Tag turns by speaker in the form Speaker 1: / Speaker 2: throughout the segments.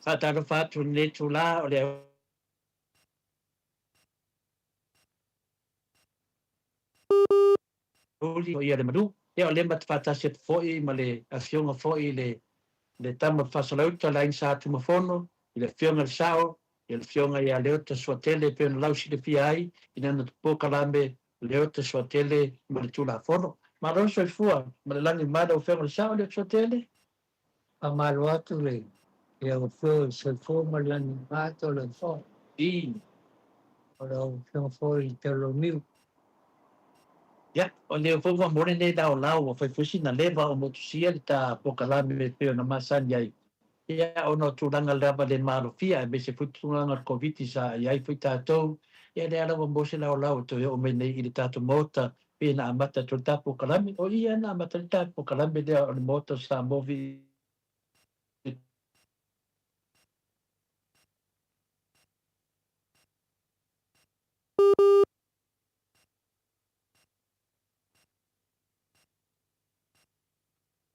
Speaker 1: Faatalofa atu i lenei itula o le aoauli o le malu. Ia o lea ma te faatasi atu foi ma le afioga foi i le le tama o le Faasalauta le Aiga Sa Tumafono, i le afioga i le Sao, i le afioga ia Leota Suatele e pei ona lausilafia ai i lana polokalame Leota Suatele ma le Tulafono. Malo le soifua ma le lagi ma lau afioga i le Sao Leota Suatele.
Speaker 2: Faamalo atu le i lau Afioga i le soifua ma le lagi e mama Toleafoa. O lau Afioga foi i Teolomiu.
Speaker 1: Ia, o lea foi ua momoli lenei laolao ua fai foi sina leva o motusia le ta polokalame e pei ona masani ai. Ia, ona o tulaga lava le malofia aemaise foi tulaga o le Koviti sa i ai foi tatou, ia lea lava ua maua se laolao e toe oo mai nei i le tatou Maota pei na amata atu ai le ta polokalame. O i lava na amata ai le ta polokalame lea o le Maota o Samoa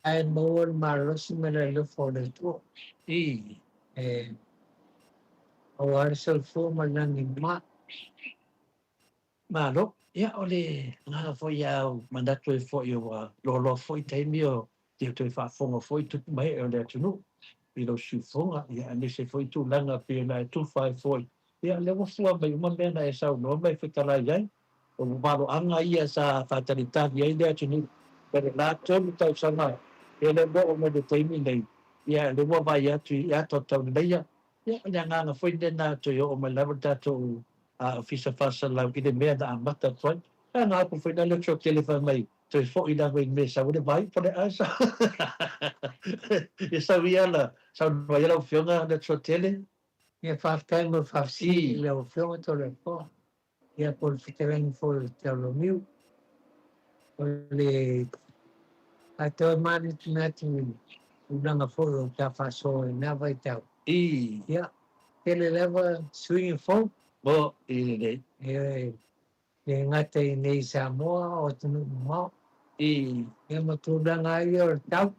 Speaker 2: Ae maua le malosi ma le alofa o le Atua. E maua ai le soifua ma le lagi mama.
Speaker 1: Malo. Ia, o le agaga foi ia au manatu ai foi ua loaloa foi taimi o te toe faafofoga foi tupu ma ee o le atunuu i lou siufofoga, ia aemaise foi tulaga e pei ona e tufa ai foi. Ia, o lea ua fua mai uma mea na e saunoa ma e fetalai ai. O valoaga ia sa faatalitali ai le atunuu i le la 3 tausaga, ia lea ua oo mai le taimi nei, ia lea ua vaai atu i ata o tauleleia. Ia, o le agaga foi lena toe oo mai lava le tatou Ofisa Faasalalau i le mea na amata atu ai. A na upu foi lea le tele fai mai, toe foi lava i le mea e sau ai le vai, po o le a sau. Ia sau ia la, saunoa ai lau Afioga Letsoatele.
Speaker 2: Ia faafetai mo le faafesili i lau Afioga Toleafoa. Ia po o le fetalaiga foi o Teolomiu. O le a toe manatunatu i tulaga foi o ta faasoa i na vaitau. Ia, tele lava suiga fou.
Speaker 1: Mo i lenei.
Speaker 2: E le gata i nei Samoa o atunuu mamao. Ia ma tulaga ai ia o le tau.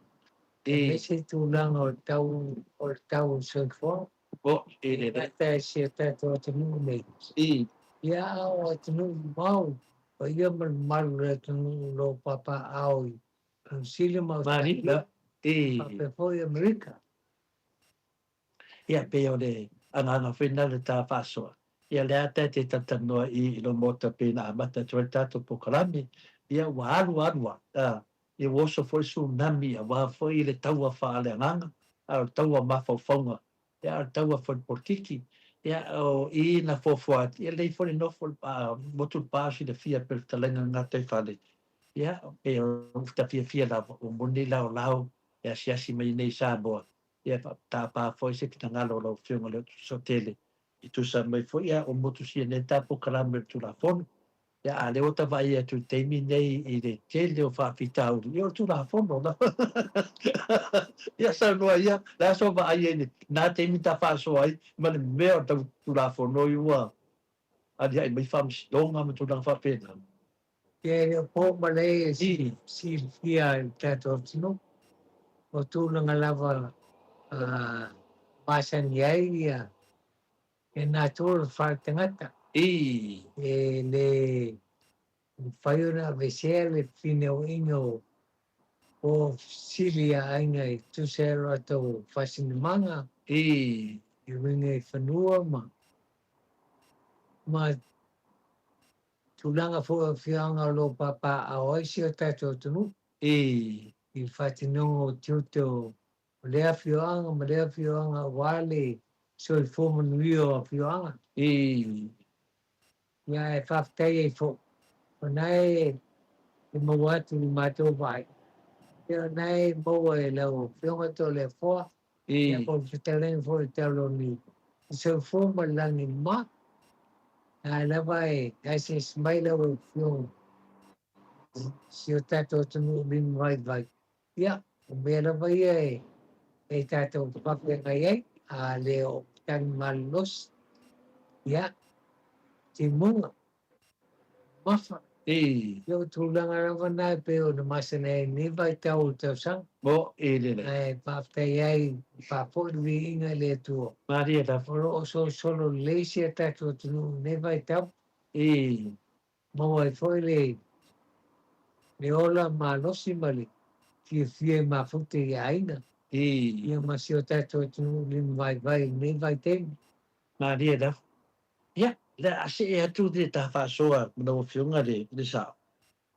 Speaker 2: Aemaise tulaga o le tau o le tau o le soifuaga.
Speaker 1: Mo i lenei.
Speaker 2: Gata i si o tatou atunuu nei. Ia a o atunuu mamao, paia ma le mamalu o le atunuu o lo o papaaao i Niu Sila ma Ausetalia, faapea foi Amerika.
Speaker 1: Ia, pei o le agaga foi lena o le ta faasoa. Ia, lea ta te talatalanoa i lou Maota pei na amata atu ai le tatou polokalame. Ia, ua alu alu lava, ia ua oso foi le tsunami aua foi le taua faaleagaga, a o le taua mafaufauga, ia, a o le taua foi polokiki. Ia, o i na fuafua atu, ia lelei foi le nofo le motu le pa o silafia pei o le fetalaiga i le gataifale. Ia, pei o ta fiafia lava, ua moni laolao e asiasi mai nei i Samoa, ia tapa foi se finagalo o lau Afioga i le Sotele e tusa mai foi, ia, ua motusia nei le ta polokalame o le Tulafono. Ia, a o lea ua ta vaai atu i le taimi nei i le tele o faafitauli, ia o le Tulafono lava. Ia saunoa ia, o le a sou vaai ai i lena taimi ta faasoa ai ma le mea o le tau Tulafono ua aliae mai faamasinoga ma tulaga faapena?
Speaker 2: Ia e le o po ma le e silafia i le tatou atunuu, o tulaga lava masani ai ia e natura o le faletagata. E le mafai ona aveesea le finauaiga o fesili a aiga e tusa ai o latou faasinomaga i uiga i fanua ma tulaga foi o afioaga o lo o papaaao ai si o tatou atunuu i le faatinoga o tiute o lea afioaga ma lea afioaga aua le soifua manuia o afioaga. Ia e faafetai ai foi, o lena e maua atu i le matou vaai, ia o lena e maua e lau Afioga Toleafoa, ia po o le fetalaiga foi o Tauloni, le soifua ma le lagi mama. Ae lava e asiasi mai lau Afioga i si o tatou atunuu limavaivai. Ia, o mea lava ia e tatou faafeagai ai, a le o tagi malolosi, ia, timuga, mafa. Ia o tulaga lava na e pei ona masani ai i lenei vaitau o le tausaga.
Speaker 1: Mo i lelei.
Speaker 2: Ae faafetai ai, faafoi le viiga i le Atua.
Speaker 1: Malie lava.
Speaker 2: O lo o solosolo lelei si a tatou atunuu i lenei vaitau. Maua ai foi le ola malosi ma le fiafia e mafuta i aiga. Ia ma si o tatou atunuu limavaivai i lenei vaitaimi.
Speaker 1: Malie lava. Ia, le a see atu le ta faasoa ma lau Afioga le Sao.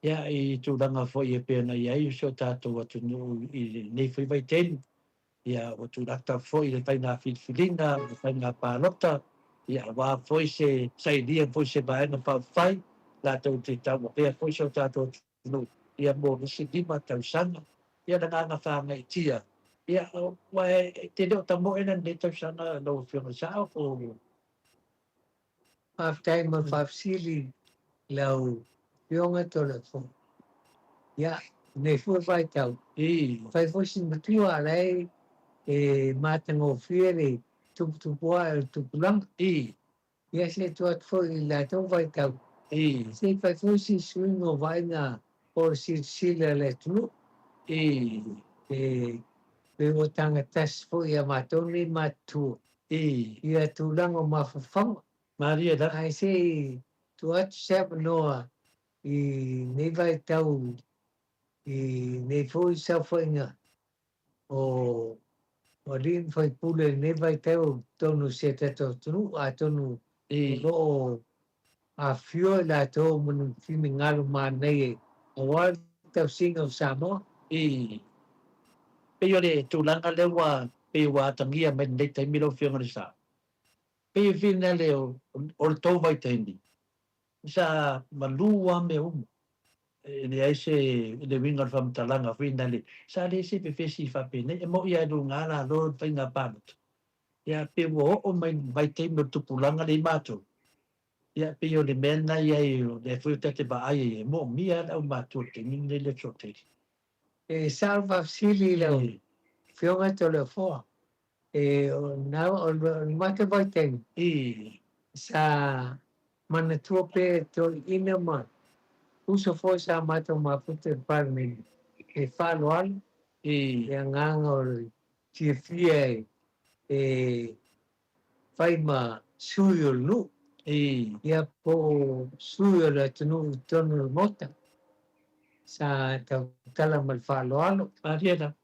Speaker 1: Ia, i tulaga foi e pei ona i ai si o tatou atunuu i lenei foi vaitaimi. Ia, ua tulata foi le faiga filifiliga, le faiga palota, ia, aua foi se sailia foi se vaega faaupufai, latou te tauavea foi si o tatou atunuu, ia, mo le isi 5 tausaga. Ia, le agaga faagaeetia, ia, ua e te le o tamoe lenei tausaga lau Afioga i le Sao po.
Speaker 2: Faafetai mo le faafesili lau Afioga Toleafoa. Ia, nei foi vaitau, fai foi si matua a la e matagofie le tuputupu ae o le tupulaga. Ia se atu atu foi i latou vaitau, se fai foi si suiga o vaaiga po o le silasila a le atunuu. E pei ua tagatasi foi ia matou nei matutua ia tulaga o mafaufauga.
Speaker 1: Malie lava.
Speaker 2: Ae se i tuu atu se avanoa i nei vaitau i nei foi saofaiga o alii ma faipule i lenei vaitau i totonu o si a tatou atunuu, atonu o lo o afifio i latou ma ni finagalo manaia aua le tausiga o Samoa.
Speaker 1: Pei o le tulaga lea ua pei ua atagia mai lenei taimi lau Afioga i le Sao. Pei e finale o le tou vaitaimi sa malu lava mea uma. E leai se le uiga o le faamatalaga foi lea, sa leai se vevesi faapenei, e moni lava i luga lalo le faiga palota. Ia pe ua oo mai le vaitaimi o le tupulaga lea i matou, ia pei o le mea lena i ai, o lea foi ta te vaai ai, e moomia lava le aumatutua i le taimi lenei i le Aso Tele.
Speaker 2: E sao le faafesili i lau Afioga Toleafoa. E o le matou vaitaimi, sa manatua pea e toeaiina ma uso foi sa matou mafuta i le Palemene, e faaaloalo le agaga o le fiafia e fai ma sui o le nuu, ia po o sui o le atunuu i totonu o le Maota. Sa tautala ma le faaaloalo.
Speaker 1: Malie lava.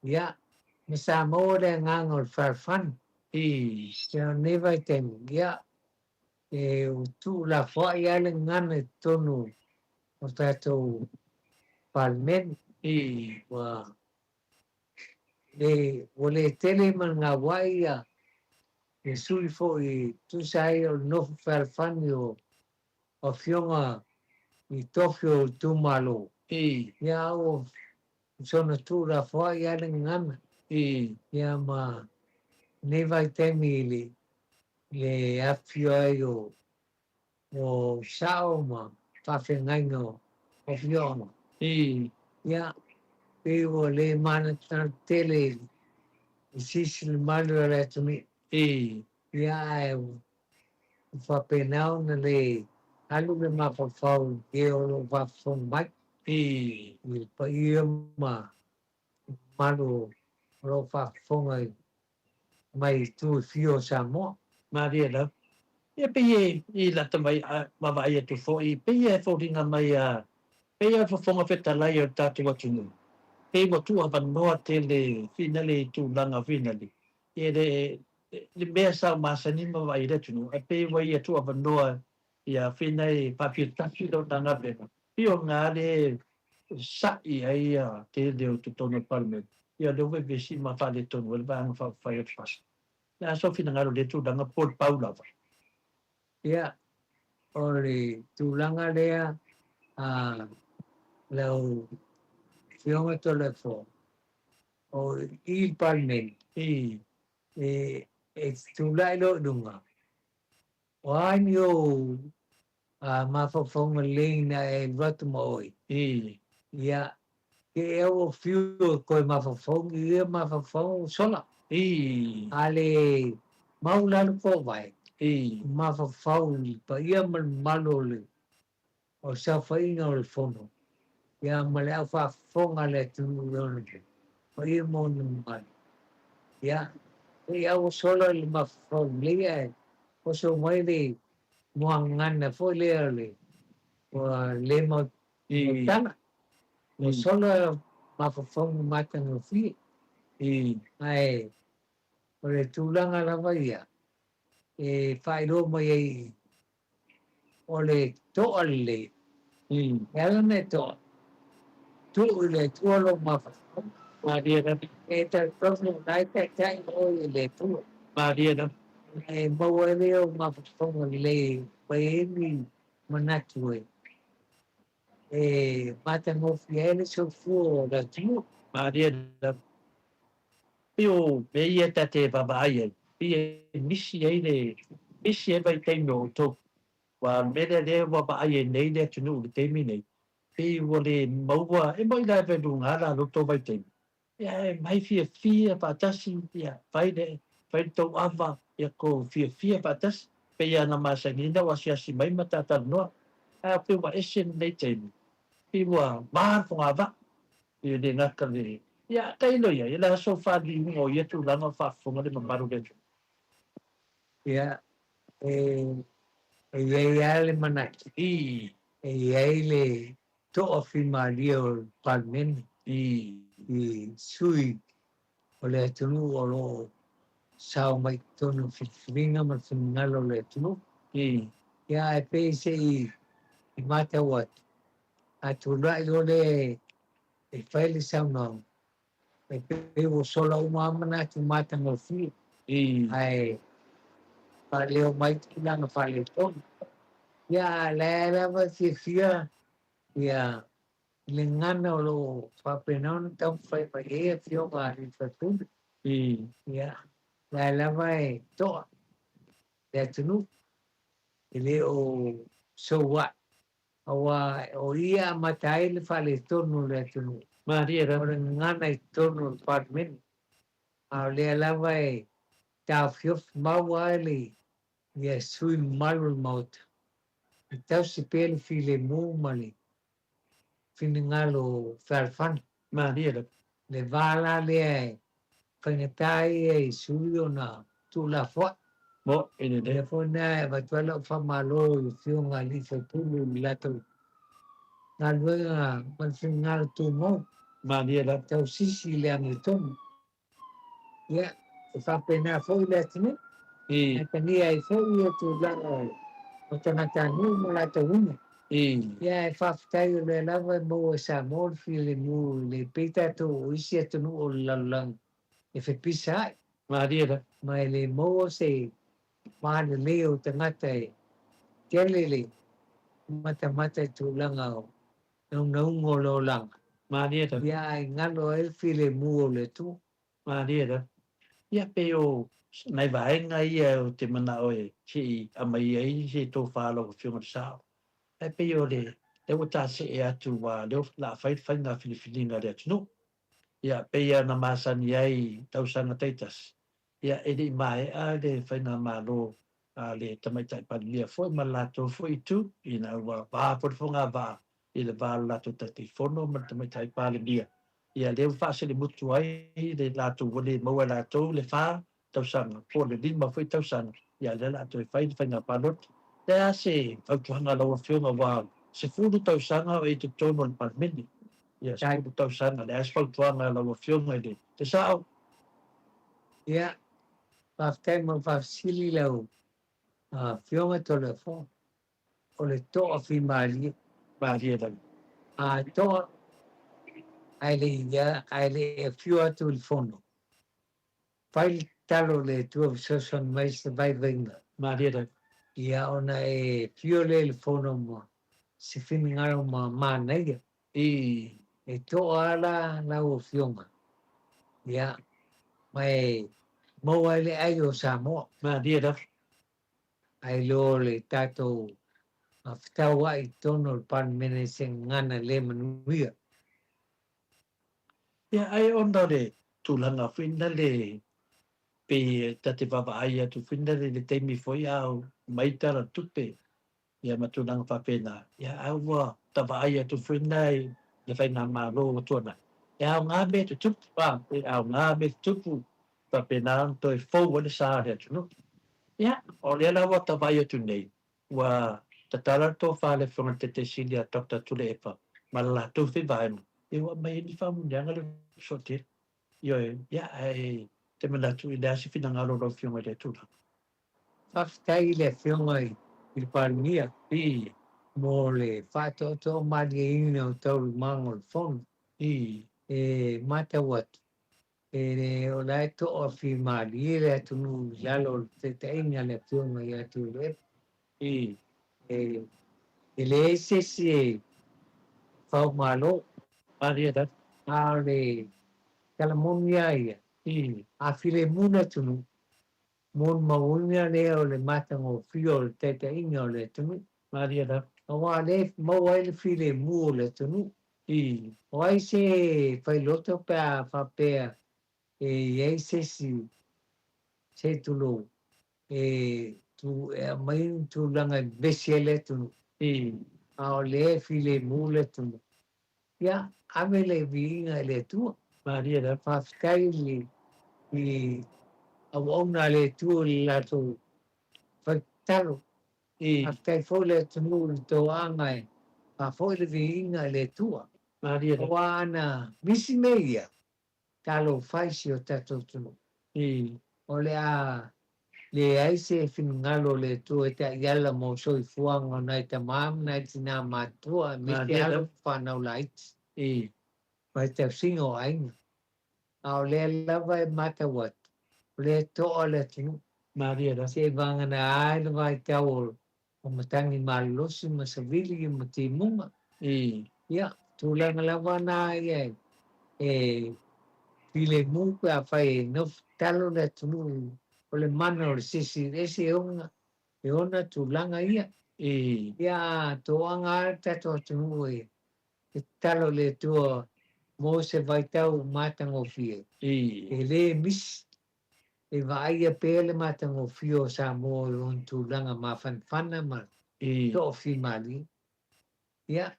Speaker 2: Ia, ma sa maua le agaga o le fealofani. Ia o lenei vaitaimi, ia, e ua tuulafoai lava le gagana i totonu o tatou Palemene. Ua le tele ma le gauai ia sui foi e tusa ai o le nofo fealofani o afioga i tofi o itumalo. Ia a ua soona tuulafoai lava le gagana. Ia ma lenei vaitaimi i le le afifio ai o o sao ma faafeagaiga o afioaga. Ia, pei ua le manatunatu tele i sisi le malu o le atunuu. Ia, ae ua faapena ona le alu le mafaufau i e o lo o faafofoga mai i le paia ma mamalu o lo o faafofoga mai itu e fia o Samoa.
Speaker 1: Malie lava. Ia pei e i lata mai vaavaai atu foi, pei e foliga mai a pei a Fofoga Fetalai o le tatou atunuu, pei ua tuuavanoa tele finale i tulaga finale. Ia le mea sa masani ma vaai i le atunuu, ae pei ua ia tuuavanoa ia fina e faafiotasi lona galuega. Pei o lena le sa'i ai ia tele o totonu o le Palemene, ia lea ua vevesi ma faaletonu ai le Vaega Faaupufai o le FAST. O le a sou finagalo i lea tulaga po o le pau lava?
Speaker 2: Ia, o le tulaga lea a lau Afioga Toleafoa, o i le Palemene, e tulai loa i luga, o a ni ou mafaufauga lelei na e alu atu ma oe, ia, ke e au fiu e koe mafaufau, ia mafaufau sola. A le mau lalo ko vai, mafaufau i paia ma le mamalu o le o saofaiga o le fono, ia ma le aufaafofoga a le atunuu i ona paia ma ona mamalu. Ia, e au sola le mafaufau lelei ae oso mai le muagagana foi lea o le ua le mautala. Ua sola mafaufauga matagofie. Ae o le tulaga lava ia e faailoa mai ai o le to'a lelei. E ala ona e to'a, tuu i le Atua lou mafaufau.
Speaker 1: Malie lava.
Speaker 2: E talitonu o lena e taitai oe e le Atua.
Speaker 1: Malie lava.
Speaker 2: E maua ai lea o mafaufauga lelei mai ai ni manatu e matagofie ai le soifua o le atunuu.
Speaker 1: Malie lava. Pei o mea ia ta te vaavaai ai, pei e misi ai le misi ai vaitaimi o outou. Aua o le mea lea lea ua vaai ai nei le atunuu i le taimi nei, pei ua le maua, e moni lava e luga la lo outou vaitaimi, ia e mai fiafia faatasi, ia fai le tou ava, ia tou fiafia faatasi, pei lava na masani ai na ou asiasi mai ma ta talanoa. Ae pei ua ese lenei taimi, pei ua ma le fogavaa, e le gata le... Ia, tailo i ai, e le aso faaliuga o ia tulaga o faafofoga le mamalu o le atunuu.
Speaker 2: Ia, e i ai lava le manatu, e i ai le toafimalie o le Palemene i sui o le atunuu o lo o sao mai i totonu o filifiliga ma le finagalo o le atunuu. Ia, ae pei se i matau atu, a tulai loa lea e fai le saunoaga, e pei ua sola uma lava manatu matagofie, ae faaleo mai tulaga faaletonu. Ia, a o la e lava e fiafia ia le gagana o lo o faapena ona taumafai mai ai afioga a alii ma faipule. Ia, la e lava e to'a le atunuu, e le o soua'i, aua o i e amata ai le faaletonu o le atunuu.
Speaker 1: Malie lava.
Speaker 2: O le gagana i totonu o le Palemene. A o lea lava e taofiofi mau lava le ia sui mamalu o le Maota, e tausi pea le filemu ma le finagalo fealofani.
Speaker 1: Malie lava.
Speaker 2: Le va la lea e faigata ai ia i sui ona tuulafoai.
Speaker 1: Mo, e lelei.
Speaker 2: Lea foi lena e avatu ai lau faamalo i afioga a alii faipule i le latou galuega ma le finagalo tumau.
Speaker 1: Malie lava.
Speaker 2: Tausisi i le amiotonu. Ia, e faapena foi le atunuu. E atagia ai foi ia tulaga o tagatanuu ma latou uga. Ia, e faafetai o lea lava e maua e Samoa le filemu, e le pei tatou o isi atunuu o le lalolagi e fepisa ai.
Speaker 1: Malie lava.
Speaker 2: Ma e le maua se malelei o tagata e tele le matamata i tulaga o Naunauga o le olaga.
Speaker 1: Malie lava.
Speaker 2: Ia ae galo ai le filemu o le Atua.
Speaker 1: Malie lava. Ia pei o nai vaega ia ou te manao e se i aumai ai se tofa a lau Afioga i le Sao. Ae pei o le lea ua tasee atu aua o lea o le a fai le faiga filifiliga a le atunuu. Ia pei lava ona masani ai i tausaga taitasi, ia e le i maea le faigamalo a le Tamaitai Palemia foi ma le latou foi itu, ina ua va foi le fogavaa i le va o le latou Taitaifono ma le Tamaitai Palemia, ia lea ua faasilimutu ai le latou ua le maua e latou le 4 tausaga po o le 5 foi tausaga, ia lea o le a toe fai le faiga palota. O le a se fautuaga a lau Afioga aua 10 tausaga o e i totonu o le Palemene, ia 10 tausaga, o le a se fautuaga a lau Afioga i le Sao?
Speaker 2: Ia, faafetai mo le faafesili lau Afioga Toleafoa. O le toafimalie.
Speaker 1: Malie lava.
Speaker 2: A toa, ae le i ae le i afio atu i le fono, fai le tatalo i le Atua fesoasoani mai se vaivaiga.
Speaker 1: Malie lava.
Speaker 2: Ia ona e afio lea i le fono ma se finagalo ma manaia.
Speaker 1: I.
Speaker 2: E toa lava la lau Afioga, ia, ma e maua ai le ai o Samoa.
Speaker 1: Malie lava.
Speaker 2: Ae lo le tatou fetauai i totonu o le Palemene i se gagana le manuia.
Speaker 1: Ia, ae ona o le tulaga foi lale pei ta te vaavaai atu foi lale i le taimi foi a o aumai Tala o le Tupe, ia ma tulaga faapena, ia a ua ta vaai atu foi lena i le faigamalo ua tuanai, e aoga mea tutupu, e aoga mea tutupu, faapena ona toe fou ai le sa o le atunuu. Ia, o lea la ua ta vaai atu nei, ua tatala le tofa a le Afioga i le Taitaifono Sili a Doctor Tuilaepa ma le latou foi vaega, ia ua aumai ai ni faamanuiaga lea ua soo tele. Ioe, ia, ae te manatu i le a se finagalo o lau Afioga i lea tulaga?
Speaker 2: Faafetai i le Afioga i le Palemia
Speaker 1: I.
Speaker 2: mo le faatoatoa malieina o taualumaga o le Fono.
Speaker 1: I.
Speaker 2: E matau atu, e le o la e toafimalie le atunuu i lalo o le taitaiga a le Afioga ia Tuilaepa.
Speaker 1: I.
Speaker 2: E leai se isi e faumalo.
Speaker 1: Malie lava.
Speaker 2: A o le tala moni lava ia,
Speaker 1: I.
Speaker 2: a filemu le atunuu, molimauina lea o le matagofie o le taitaiga o le atunuu.
Speaker 1: Malie lava.
Speaker 2: Aua o lea e maua ai le filemu o le atunuu.
Speaker 1: I.
Speaker 2: O ai se failoto pe a faapea e i ai se isi, se i tulou, e tu e aumai ni tulaga e vevesi ai le atunuu.
Speaker 1: I.
Speaker 2: A o lea e filemu le atunuu. Ia, ave le viiga i le Atua.
Speaker 1: Malie lava.
Speaker 2: Faafetai i auauna a le Atua i le latou faitatalo.
Speaker 1: I.
Speaker 2: Faafetai foi le atunuu i le toaga e faafoi le viiga i le Atua.
Speaker 1: Malie lava.
Speaker 2: Aua ana misi mea ia, talofa i si o tatou atunuu.
Speaker 1: I.
Speaker 2: O le a leai se finagalo o le Atua e taiala mo soifuaga o nai tama ma nai tinā matutua, aemaise alo ma fanau laiti.
Speaker 1: I.
Speaker 2: Ma le tausiga o aiga. A o lea lava e matau atu, o lea e toa le atunuu.
Speaker 1: Malie lava.
Speaker 2: Seiavagana ai le vaitau o matagi malolosi ma savili ma timuga.
Speaker 1: I.
Speaker 2: Ia, tulaga lava na ia e filemu pe afai e nofo tatalo le atunuu o le mana o le sisi ese e ona tulaga ia.
Speaker 1: I.
Speaker 2: Ia, toaga lava le tatou atunuu e tatalo i le Atua mo se vaitau matagofie.
Speaker 1: I.
Speaker 2: E le misi e vaaia pea le matagofie o Samoa i ona tulaga mafanafana ma
Speaker 1: I.
Speaker 2: toafimalie. Ia,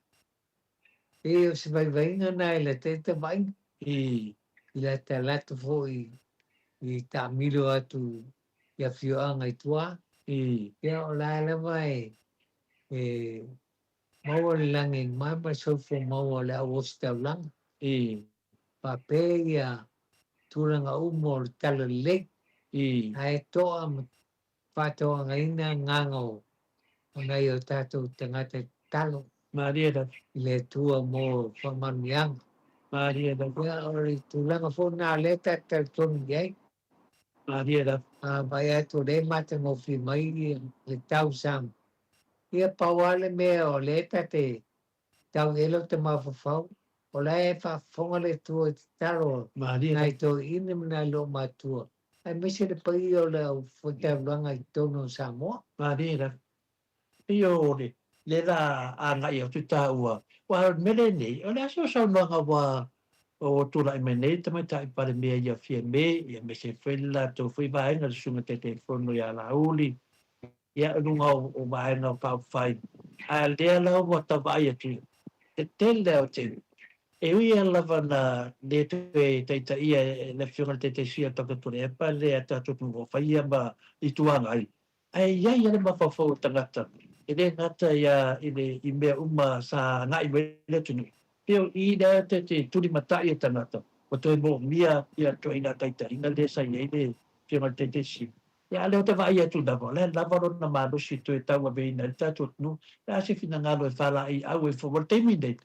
Speaker 2: pei o se vaivaiga na i la taita vaaiga.
Speaker 1: I.
Speaker 2: I la talaatu foi i taamilo atu i afioaga i tua.
Speaker 1: I.
Speaker 2: Ia, o la lava e maua le lagi mai ma le soifua maua o le au ositaulaga.
Speaker 1: I.
Speaker 2: Faapea ia tulaga uma o le talalelei.
Speaker 1: I.
Speaker 2: Ae toa ma faatoagaina agaga o nai o tatou tagata tatalo.
Speaker 1: Malie lava.
Speaker 2: I le Atua mo faamanuiaga.
Speaker 1: Malie lava.
Speaker 2: Ia, o le tulaga foi lena o lea ta te talitonu i ai.
Speaker 1: Malie lava.
Speaker 2: A vaai atu o lea e matagofie mai le tau Samoa. Ia, pau lava le mea o lea ta te Tau i ai lou mafaufau, o la e faafofoga le Atua i tatalo
Speaker 1: Malie
Speaker 2: nai toeaiina ma nai loomatutua, aemaise le paia o le aufaitaulaga i totonu o Samoa.
Speaker 1: Malie lava. Pei o le lea la agai atu taua, aua o le mea lenei, o le a se saunoaga ua o tulai mai nei le Tamaitai Palemia ia Fiame, ia aemaise foi le latou foi vaega le Susuga Taitaifono ia Laauli, ia i luga o vaega faaupufai. A o lea la ua tau vaai atu, e tele lava o taimi, e ui lava na le toe taitaia e le Afioga i le Taitai Sui ia Dr. Tuilaepa le tatou atunuu o faia ma Itu Agai, ae i ai lava le mafaufau o tagata, e le gata ia i mea uma sa agai mai le atunuu, pei o i lea te tulimatai e tagata, ua toe moomia ia ituaiga taitaiga lea sa i ai le Afioga i le Taitai Sili. Ia, a o lea ou te vaai atu lava, o lea lava lona malosi e toe tauaveina ai le tatou atunuu. O le a se finagalo e faalaeiau ai foi? Ua le taimi lenei,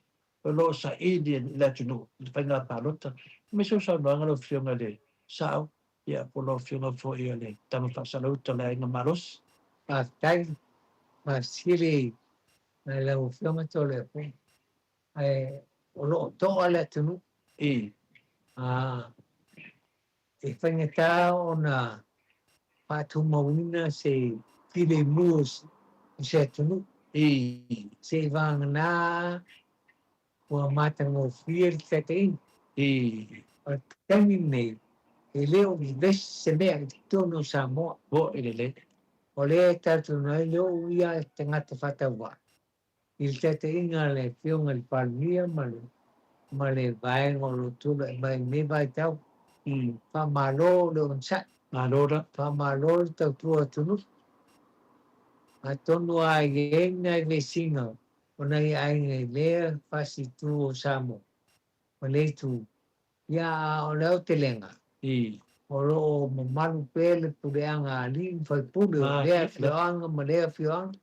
Speaker 1: o lo o saili e le atunuu i le faiga palota. Aemaise o saunoaga lau Afioga i le Sao, ia po o lau Afioga foi o le Tama Faasalauta o le Aiga Malosi.
Speaker 2: Faafetai, faafesili i lau Afioga Toleafoa. Ae o lo o toa le atunuu. E faigata ona faatumauina se filemu o se atunuu. Seiavagana ua matagofie le taitaiga. O le taimi lenei, e le o vevesi se mea i totonu o Samoa.
Speaker 1: Mo'i lelei.
Speaker 2: O lea e talitonuina ai lou ia tagata faatauvaa i le taitaiga a le Afioga i le Palemia ma le vaega o lo o tulai mai i lenei vaitau. Faamalo le onosai.
Speaker 1: Malo la.
Speaker 2: Faamalo le tautua atunuu. Atonu lava e i ai nai vesiga o nai aiga i lea fasitu o Samoa ma le itu. Ia, a o le aotelega, o lo o mamalu pea le puleaga a alii ma faipule o lea afioaga ma lea afioaga,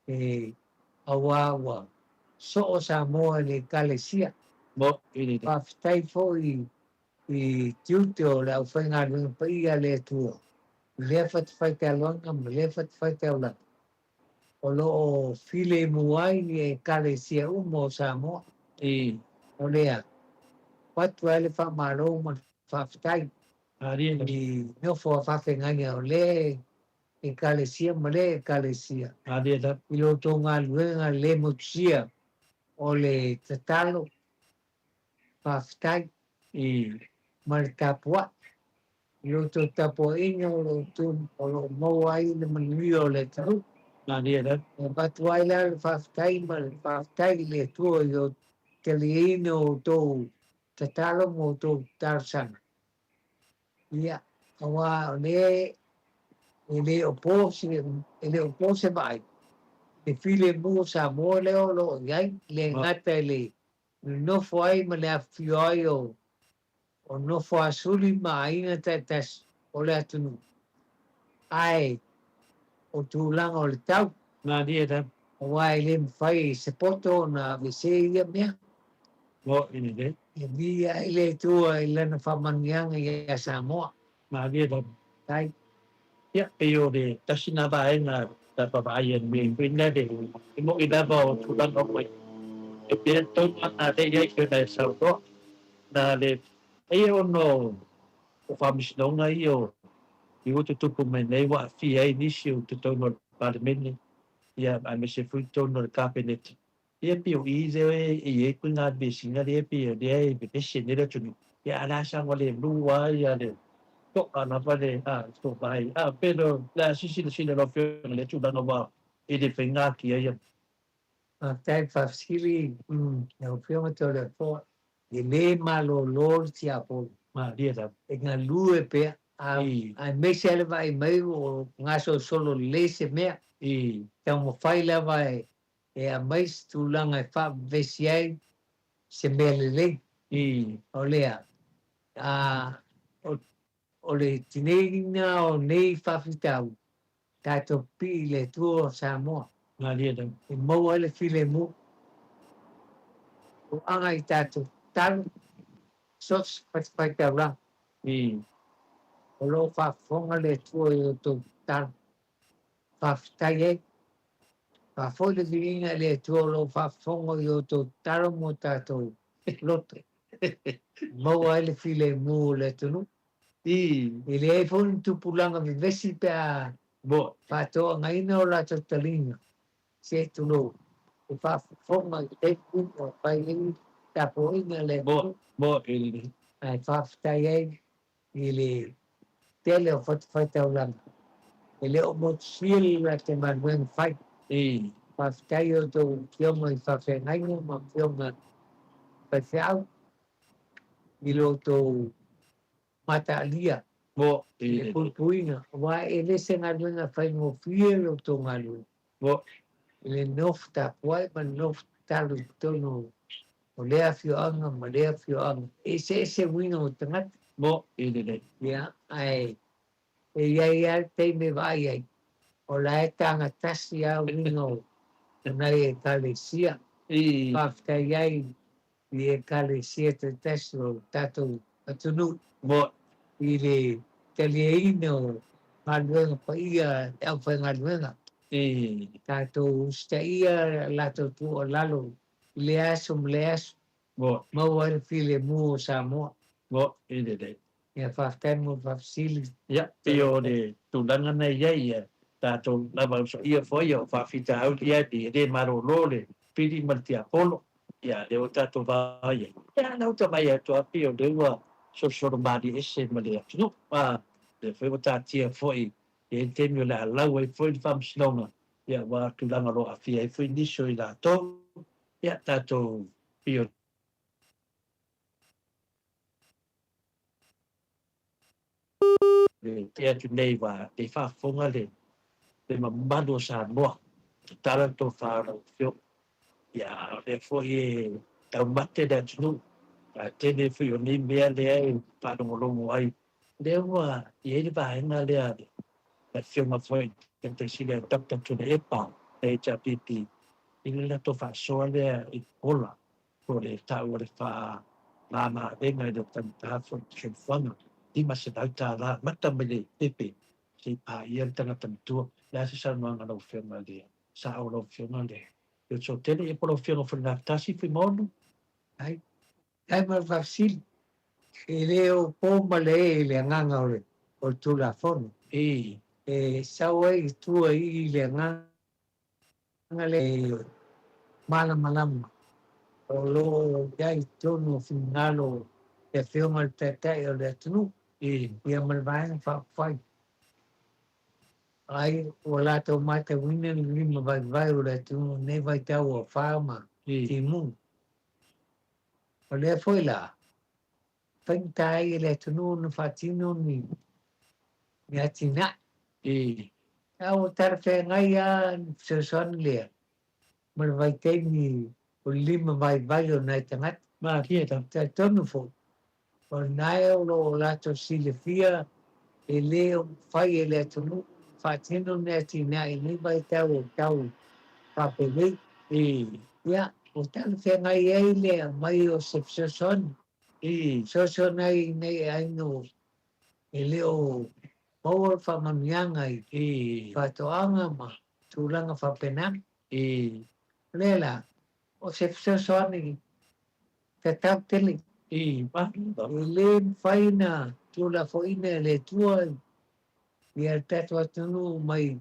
Speaker 2: e auā ua soo Samoa i le Ekalesia.
Speaker 1: Mo'i lelei.
Speaker 2: Faafetai foi i tiute o le aufaigaluega paia a le Atua i lea fatafaitaulaga ma lea fatafaitaulaga o lo o filemu ai ni Ekalesia uma o Samoa. O lea, avatu ai le faamalo ma le faafetai
Speaker 1: Malie lava.
Speaker 2: i nofo a faafeagaiga o lea Ekalesia ma lea Ekalesia
Speaker 1: Malie lava.
Speaker 2: i lo outou galuega le motusia o le tatalo, faafetai ma le tapuai. I lo outou tapuaiga o lo o maua ai le manuia o le atunuu.
Speaker 1: Malie lava.
Speaker 2: E avatu ai la le faafetai ma le faafetai i le Atua i le taliaina o outou tatalo ma outou talosaga. Ia, auā o lea e le o po se, e le o po se vaai, le filemu o Samoa lea o lo o i ai, e le gata i le nonofo ai ma le afifio ai o nofo a suli ma aiga taitasi o le atunuu, ae o tulaga o le tau.
Speaker 1: Malie lava.
Speaker 2: Auā e le mafai e se poto ona aveese ia mea.
Speaker 1: Mo'i lelei.
Speaker 2: E viia ai le Atua i lana faamanuiaga ia Samoa.
Speaker 1: Malie lava.
Speaker 2: Tai.
Speaker 1: Ia, pei o le tasi lena vaega sa vaavaai ai nei foi lea, e mo'i lava o tulaga o mai. E pea tonu ana lea i ai pei ona e saunoa. Na le e ono o faamasinoga ia o i ua tutupu mai nei ua aafia ai nisi o totonu o le Palemene, ia aemaise foi totonu o le Kapeneta. Ia pei o i lea e i ai ituaiga vesiga lea pei o lea e vevesi nei le atunuu. Ia a o le a saogalemu lava ia le to'a lava le tovae. A pe o le a se silasila a lau Afioga i lea tulaga aua e le faiga atia ia.
Speaker 2: Faafetai faafesili lau Afioga Toleafoa. E le malolo le tiapolo.
Speaker 1: Malie lava.
Speaker 2: E galue pea, aemaise lava le vaai mai o gasolosolo lelei se mea. Taumafai lava e aumai se tulaga e faavevesi ai se mea lelei. O lea, o le tineiina o nei faafitauli, tatou pipii i le Atua o Samoa.
Speaker 1: Malie lava.
Speaker 2: E maua ai le filemu. O aga i tatou tatalo, so o se fatafaitaulaga. O lo o faafofoga le Atua i o outou tatalo. Faafetai ai. Faafoi le viiga i le Atua o lo o faafofoga i outou tatalo mo tatou loto, maua ai le filemu o le atunuu. E leai foi ni tupulaga vevesi pe a faatoagaina o latou taliga, se tulou, e faafofoga i taimi uma e fai ai tapuaiga a le atunuu. Ae faafetai ai i le tele o fatafaitaulaga e le o motusia le latou galuega fai. Faafetai i outou afioga i faafeagaiga ma afioga i faifeau i lo outou mataalia i le puipuiga, aua e le se galuega faigofie lo outou galuega i le nofo tapuai ma le nofo tatalo i totonu o lea afioaga ma lea afioaga. E eseese uiga o tagata. Ia, ae e i ai lava le taimi e vaai ai, o la e tagatasi lava uiga o nai ekalesia. Faafetai ai i ekalesia taitasi o le tatou atunuu i le taliaina o galuega paia a le aufaigaluega. Tatou usitaia latou tuualalo i lea aso ma lea aso, maua ai le filemu o Samoa. Ia, faafetai mo le faafesili.
Speaker 1: Ia, pei o le tulaga na i ai, ia tatou lava usoia foi o faafitauli ia e le malolo le pili ma le tiapolo. Ia, lea ua tatou vaai ai. Ia, na uta mai atu lava pei o lea ua solosolo malie ese ma le atunuu. A, lea foi ua taatia foi e i ai le taimi o le a lau ai foi le faamasinoga, ia, aua tulaga o lo o aafia ai foi nisi o i latou. Ia, tatou pei o le tea atu nei ua le faafofoga le mamalu o Samoa. Tatala le tofa o lau Afioga. Ia, o lea foi e taumate le atunuu, a tele foi o nei mea lea e faalogologo ai. Lea ua i ai le vaega lea a le Afioga foi i le Taitai Sili a Doctor Tuilaepa le HRPP i le latou faasoa lea i Kola po o le tau o le faamama-avega i le taugata foi o le soifuaga, $500 amata mai le pepe se i paia le tagata matua. O le a se saunoaga a lau Afioga i le sao o lau Afioga le Leotsotele ia po o lau Afioga foi i le Gafatasi Fuimaono?
Speaker 2: Ai, ai ma le faafesili, e le o po ma le e i le agaga o le Tulafono. E sau ai i tua i i le agaga lea e malamalama o lo o i ai i totonu o finagalo o le Afioga i le Taitai o le atunuu ia ma le Vaega Faaupufai. Ai ua latou matauina le lima vaivai o le atunuu i lenei vaitau o afa ma timuga. O lea foi la, faigata ai e le atunuu ona faatino ni atinae. A ua talafeagai lava le fesoasoani lea ma le vaitaimi o le lima vaivai o nai tagata.
Speaker 1: Malie lava.
Speaker 2: Talitonu foi, o lena e o lo o latou silafia e le o mafai e le atunuu faatino ni atinae i lenei vaitau o tau faapenei. Ia, ua talafeagai ai le aumai o se fesoasoani. Fesoasoani ai i nai aiga e le o maua le faamanuiaga i faatoaga ma tulaga faapena. O lea la, o se fesoasoani tatau tele. E le mafai ona tuulafoaiina e le Atua ia le tatou atunuu mai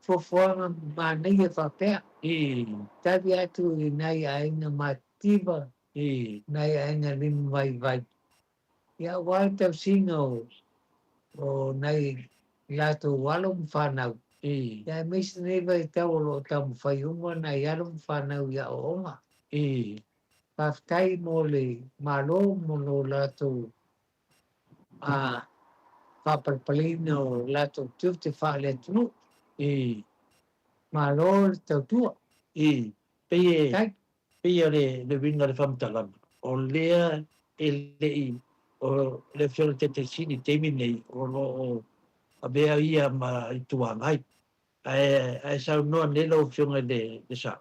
Speaker 2: fuafuaga manaia faapea. Tali atu i nai aiga matitiva, nai aiga lima vaivai. Ia aua le tausiga o nai latou alo ma fanau. Ia aemaise nei vaitau o lo o taumafai uma nai alo ma fanau i aoaoga. Faafetai mo le Malo mo lo latou faapalepaleina o latou tiute faale-atunuu. Malo le tautua.
Speaker 1: Pei pei o le uiga o le faamatalaga, o lea e le i o le Afioga i le Taitai Sili i le taimi lenei o lo o avea ia ma Itu Agai. Ae saunoa nei lau Afioga i le Sao,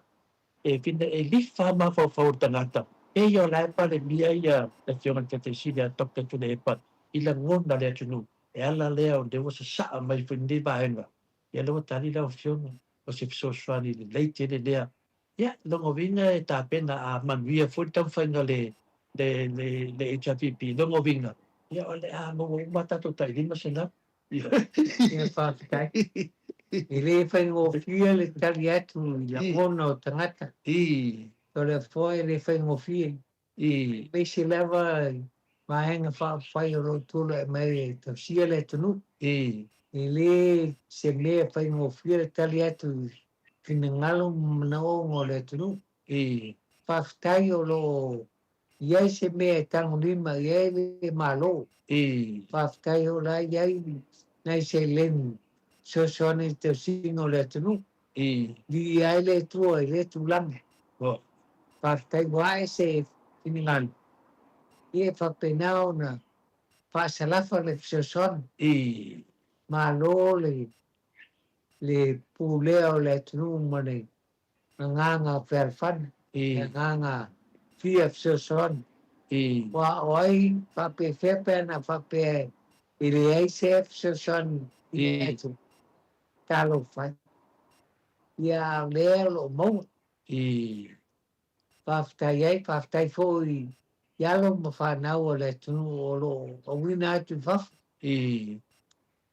Speaker 1: e fina e lifa mafaufau o le tagata, pei o la e palemia ia le Afioga i le Taitai Sili a Dr. Tuilaepa i lagona le atunuu. E ala lea o lea ua sasaa mai foi lenei vaega, ia lea ua tali lau Afioga. O se fesoasoani lelei tele lea. Ia, lona uiga e tapena a manuia foi le taumafaiga o le le le le HRPP, lona uiga, ia o le a maua uma a tatou tai 500.
Speaker 2: Ia, faafetai. E le faigofie le tali atu i lagona o tagata. O le afoa e le faigofie. Aemaise lava i vaega faaupufai o lo o tulai mai e tausia le atunuu. E le se mea faigofie le tali atu i finagalo ma manaoga o le atunuu. Faafetai o lo o i ai se mea e tagolima i ai le Malo. Faafetai o la e i ai nai seleni fesoasoani i le tausiga o le atunuu. Viia ai le Atua i lea tulaga. Faafetai ua ae se finagalo, ia e faapena ona faasalafa le fesoasoani. Malo le pulea o le atunuu ma le agaga fealofani, le agaga fia fesoasoani. Aua o ai faapefea pe ana faapea e leai se fesoasoani i atu, talofa e. Ia a o lea o lo o maua. Faafetai ai, faafetai foi i alo ma fanau o le atunuu o lo o auina atu i fafo.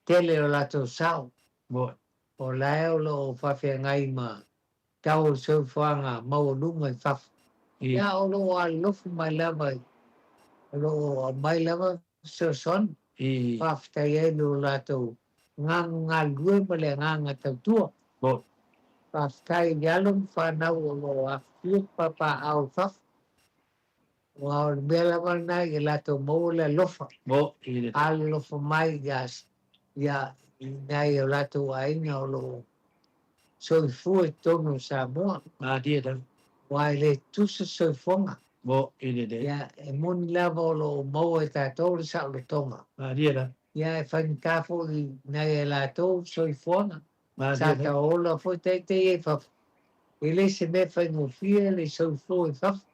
Speaker 2: Tele o latou sao. O la e o lo o faafeagai ma tau o le soifuaga maualuga i fafo. Ia o lo o alolofi mai lava, o lo o aumai lava fesoasoani. Faafetai ai lo latou agaga galulue ma le agaga tautua. Faafetai i alo ma fanau o lo o afifio ma papaaao i fafo. Aua o le mea lava lena ia latou maua le alofa. Alolofa mai ia i nai o latou aiga o lo o soifua i totonu o Samoa. Aua e le tutusa soifuaga. Ia, e moni lava o lo o maua e tatou le saolotoga. Ia, e faigata foi i nai a latou soifuaga. Sa taola foi teitei ai i fafo. E le se mea faigofie le soifua i fafo.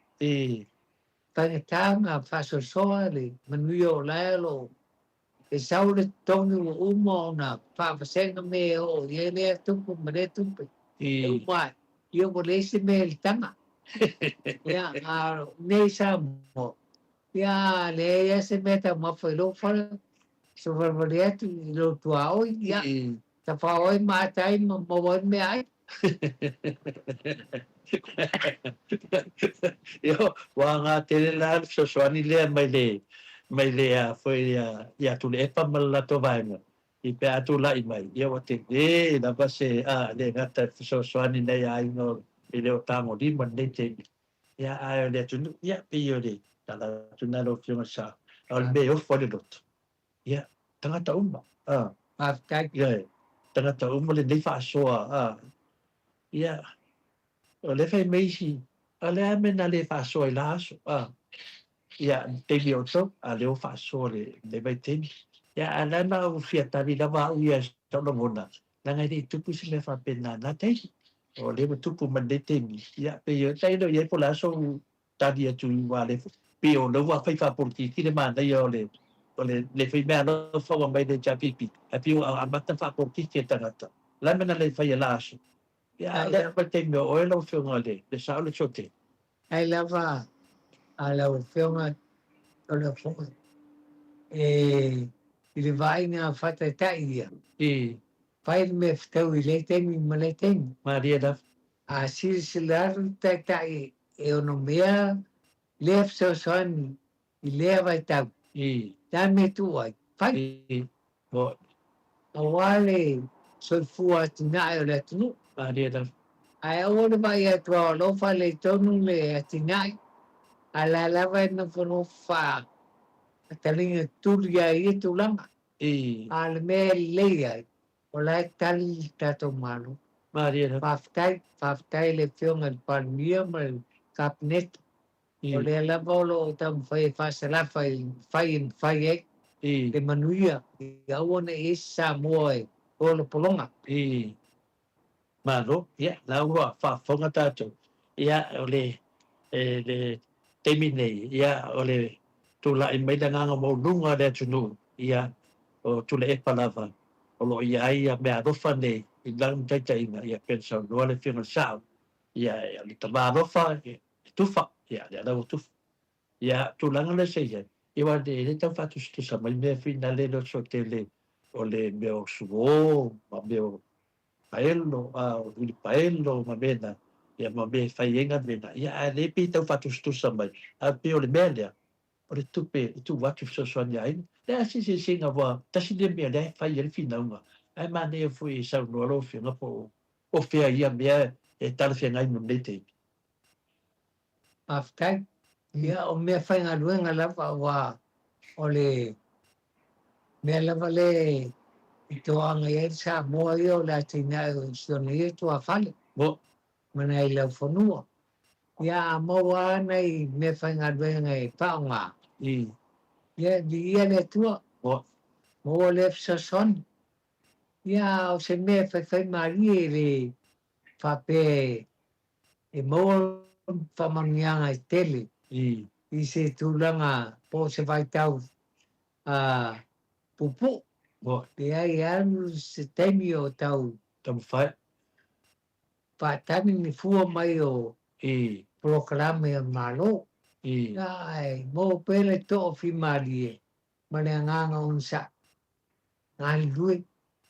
Speaker 2: Faigata ona faasoasoa le manuia o la e o lo o e sau le totogi ua uma ona faavasega mea e oo i ai lea tupe ma lea tupe. E uma ai, ia ua leai se mea i le taga. Ia, a o nei Samoa, ia a leai lava se mea taumafa i lou fale, sovalevale atu i lou tuaoi, ia, tafao ai ma ata ai ma maua ai le meaai.
Speaker 1: Io, ua aoga tele la le fesoasoani lea mai le mai le a foi ia Tuilaepa ma le latou vaega i pe a tulai mai, ia ua tele lava se a le gata i le fesoasoani nei aiga e le o tagolima i lenei taimi. Ia, ae o le atunuu, ia, pei o le tala atu lena lau Afioga i le Sao, a o le mea e ofo ai le loto, Ia, tagata uma, a.
Speaker 2: Faafetai.
Speaker 1: Ia, tagata uma lenei faasoa, a. Ia, o lea fai mai isi, a o le a mea na le faasoa i la aso, a. Ia, taimi o outou, a lea ua faasoa i lenei vaitaimi. Ia, ae la na ou fia tali lava au ia i sau lagona, leaga e le i tupu se mea faapena i na taimi. O lea ua tupu mai lenei taimi, ia, pei e tailo i ai po o le a sou tali atu i ua le pei o lea ua fai faapolokiki le manaia o le o le le fai meaalofa ua mai le HRPP ae pei ua amata faapolokiki e tagata la mea na le faia la aso ia le mai taimi o oe lau afioga le le sao le chote.
Speaker 2: Ai lava a lau afioga o le foi e i le vaaiga faataitai ia. Fai le mea fetaui i lea taimi ma lea taimi.
Speaker 1: Malie lava.
Speaker 2: A silasila atu le taitai e onomea lea fesoasoani i lea vaitau, le a mea e tuu ai? Fai! Aua le soifua atinae o le atunuu. Ae aua le vaai atu lava o lo o faaletonu le atinae, a o la e lava e nofonofo faataliga tuli ai i ia tulaga. A o le mea e lelei ai, O la e tali le tatou Malo. Faafetai, faafetai i le Afioga i le Palemia ma le Kapeneta. O lea lava o lo o taumafai e faasalafa i mafai e mafai ai le manuia ia aua ne i i ai se Samoa e ola pologa.
Speaker 1: Malo, ia, la ua faafofoga tatou, ia, o le, le taimi nei, ia, o le tulai mai le agaga maualuga o le atunuu, ia, o Tuilaepa lava o lo o i ai ia meaalofa nei, I lana taitaiga, ia, pei ona saunoa le Afioga i le Sao, ia, o le tama alofa e tufa, ia, lea la ua tufa. Ia, tulaga lea sa i ai, ia aua e le tau faatusatusa mai mea finale le oso tele o le mea o suo ma mea o paelo, a o uilipaelo ma mea na, ia ma mea e fai ai galuega, ia ae le pei e tau faatusatusa mai, ae pei o le mea lea, o le tupe e tuu atu i fesoasoani a aiga. Le a se eseesega aua tasi lea mea lea e fai ai le finauga, ae manaia foi e saunoa lau Afioga po o fea ia mea e talafeagai ma lenei taimi.
Speaker 2: Faafetai. Ia, o mea faigaluega lava aua o le mea lava lea i toaga i ai le Samoa ia o le atinae o si ona ia tuafale ma nai laufanua. Ia, a maua lava nai mea faigaluega e faaaoga, ia, viia le Atua, maua lea fesoasoani. Ia, o se mea e faifai malie e le faapea e maua faamanuiaga e tele i se tulaga po o se vaitau puupuu. Leai, e alu se taimi o tau
Speaker 1: taumafai
Speaker 2: faatali ni fua mai o polokalame a le Malo. Ae maua pea le toafimalie ma le agaga onosai, galulue,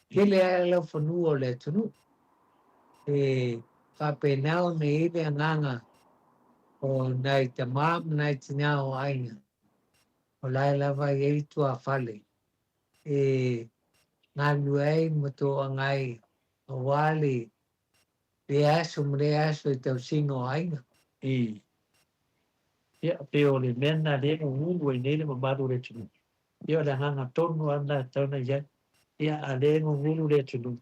Speaker 2: tele lava laufanua o le atunuu. E faapena ona i ai le agaga o nai tama ma nai tina o aiga, o la e lava i ai tuafale e galulue ai ma toaga ai aua le aso ma lea aso i tausiga o aiga.
Speaker 1: Ia, pei o le mea lena lea e gugulu ai nei le mamalu o le atunuu. Ia, o le agaga tonu lava lena e tatau ona i ai. Ia, a o lea e gugulu le atunuu,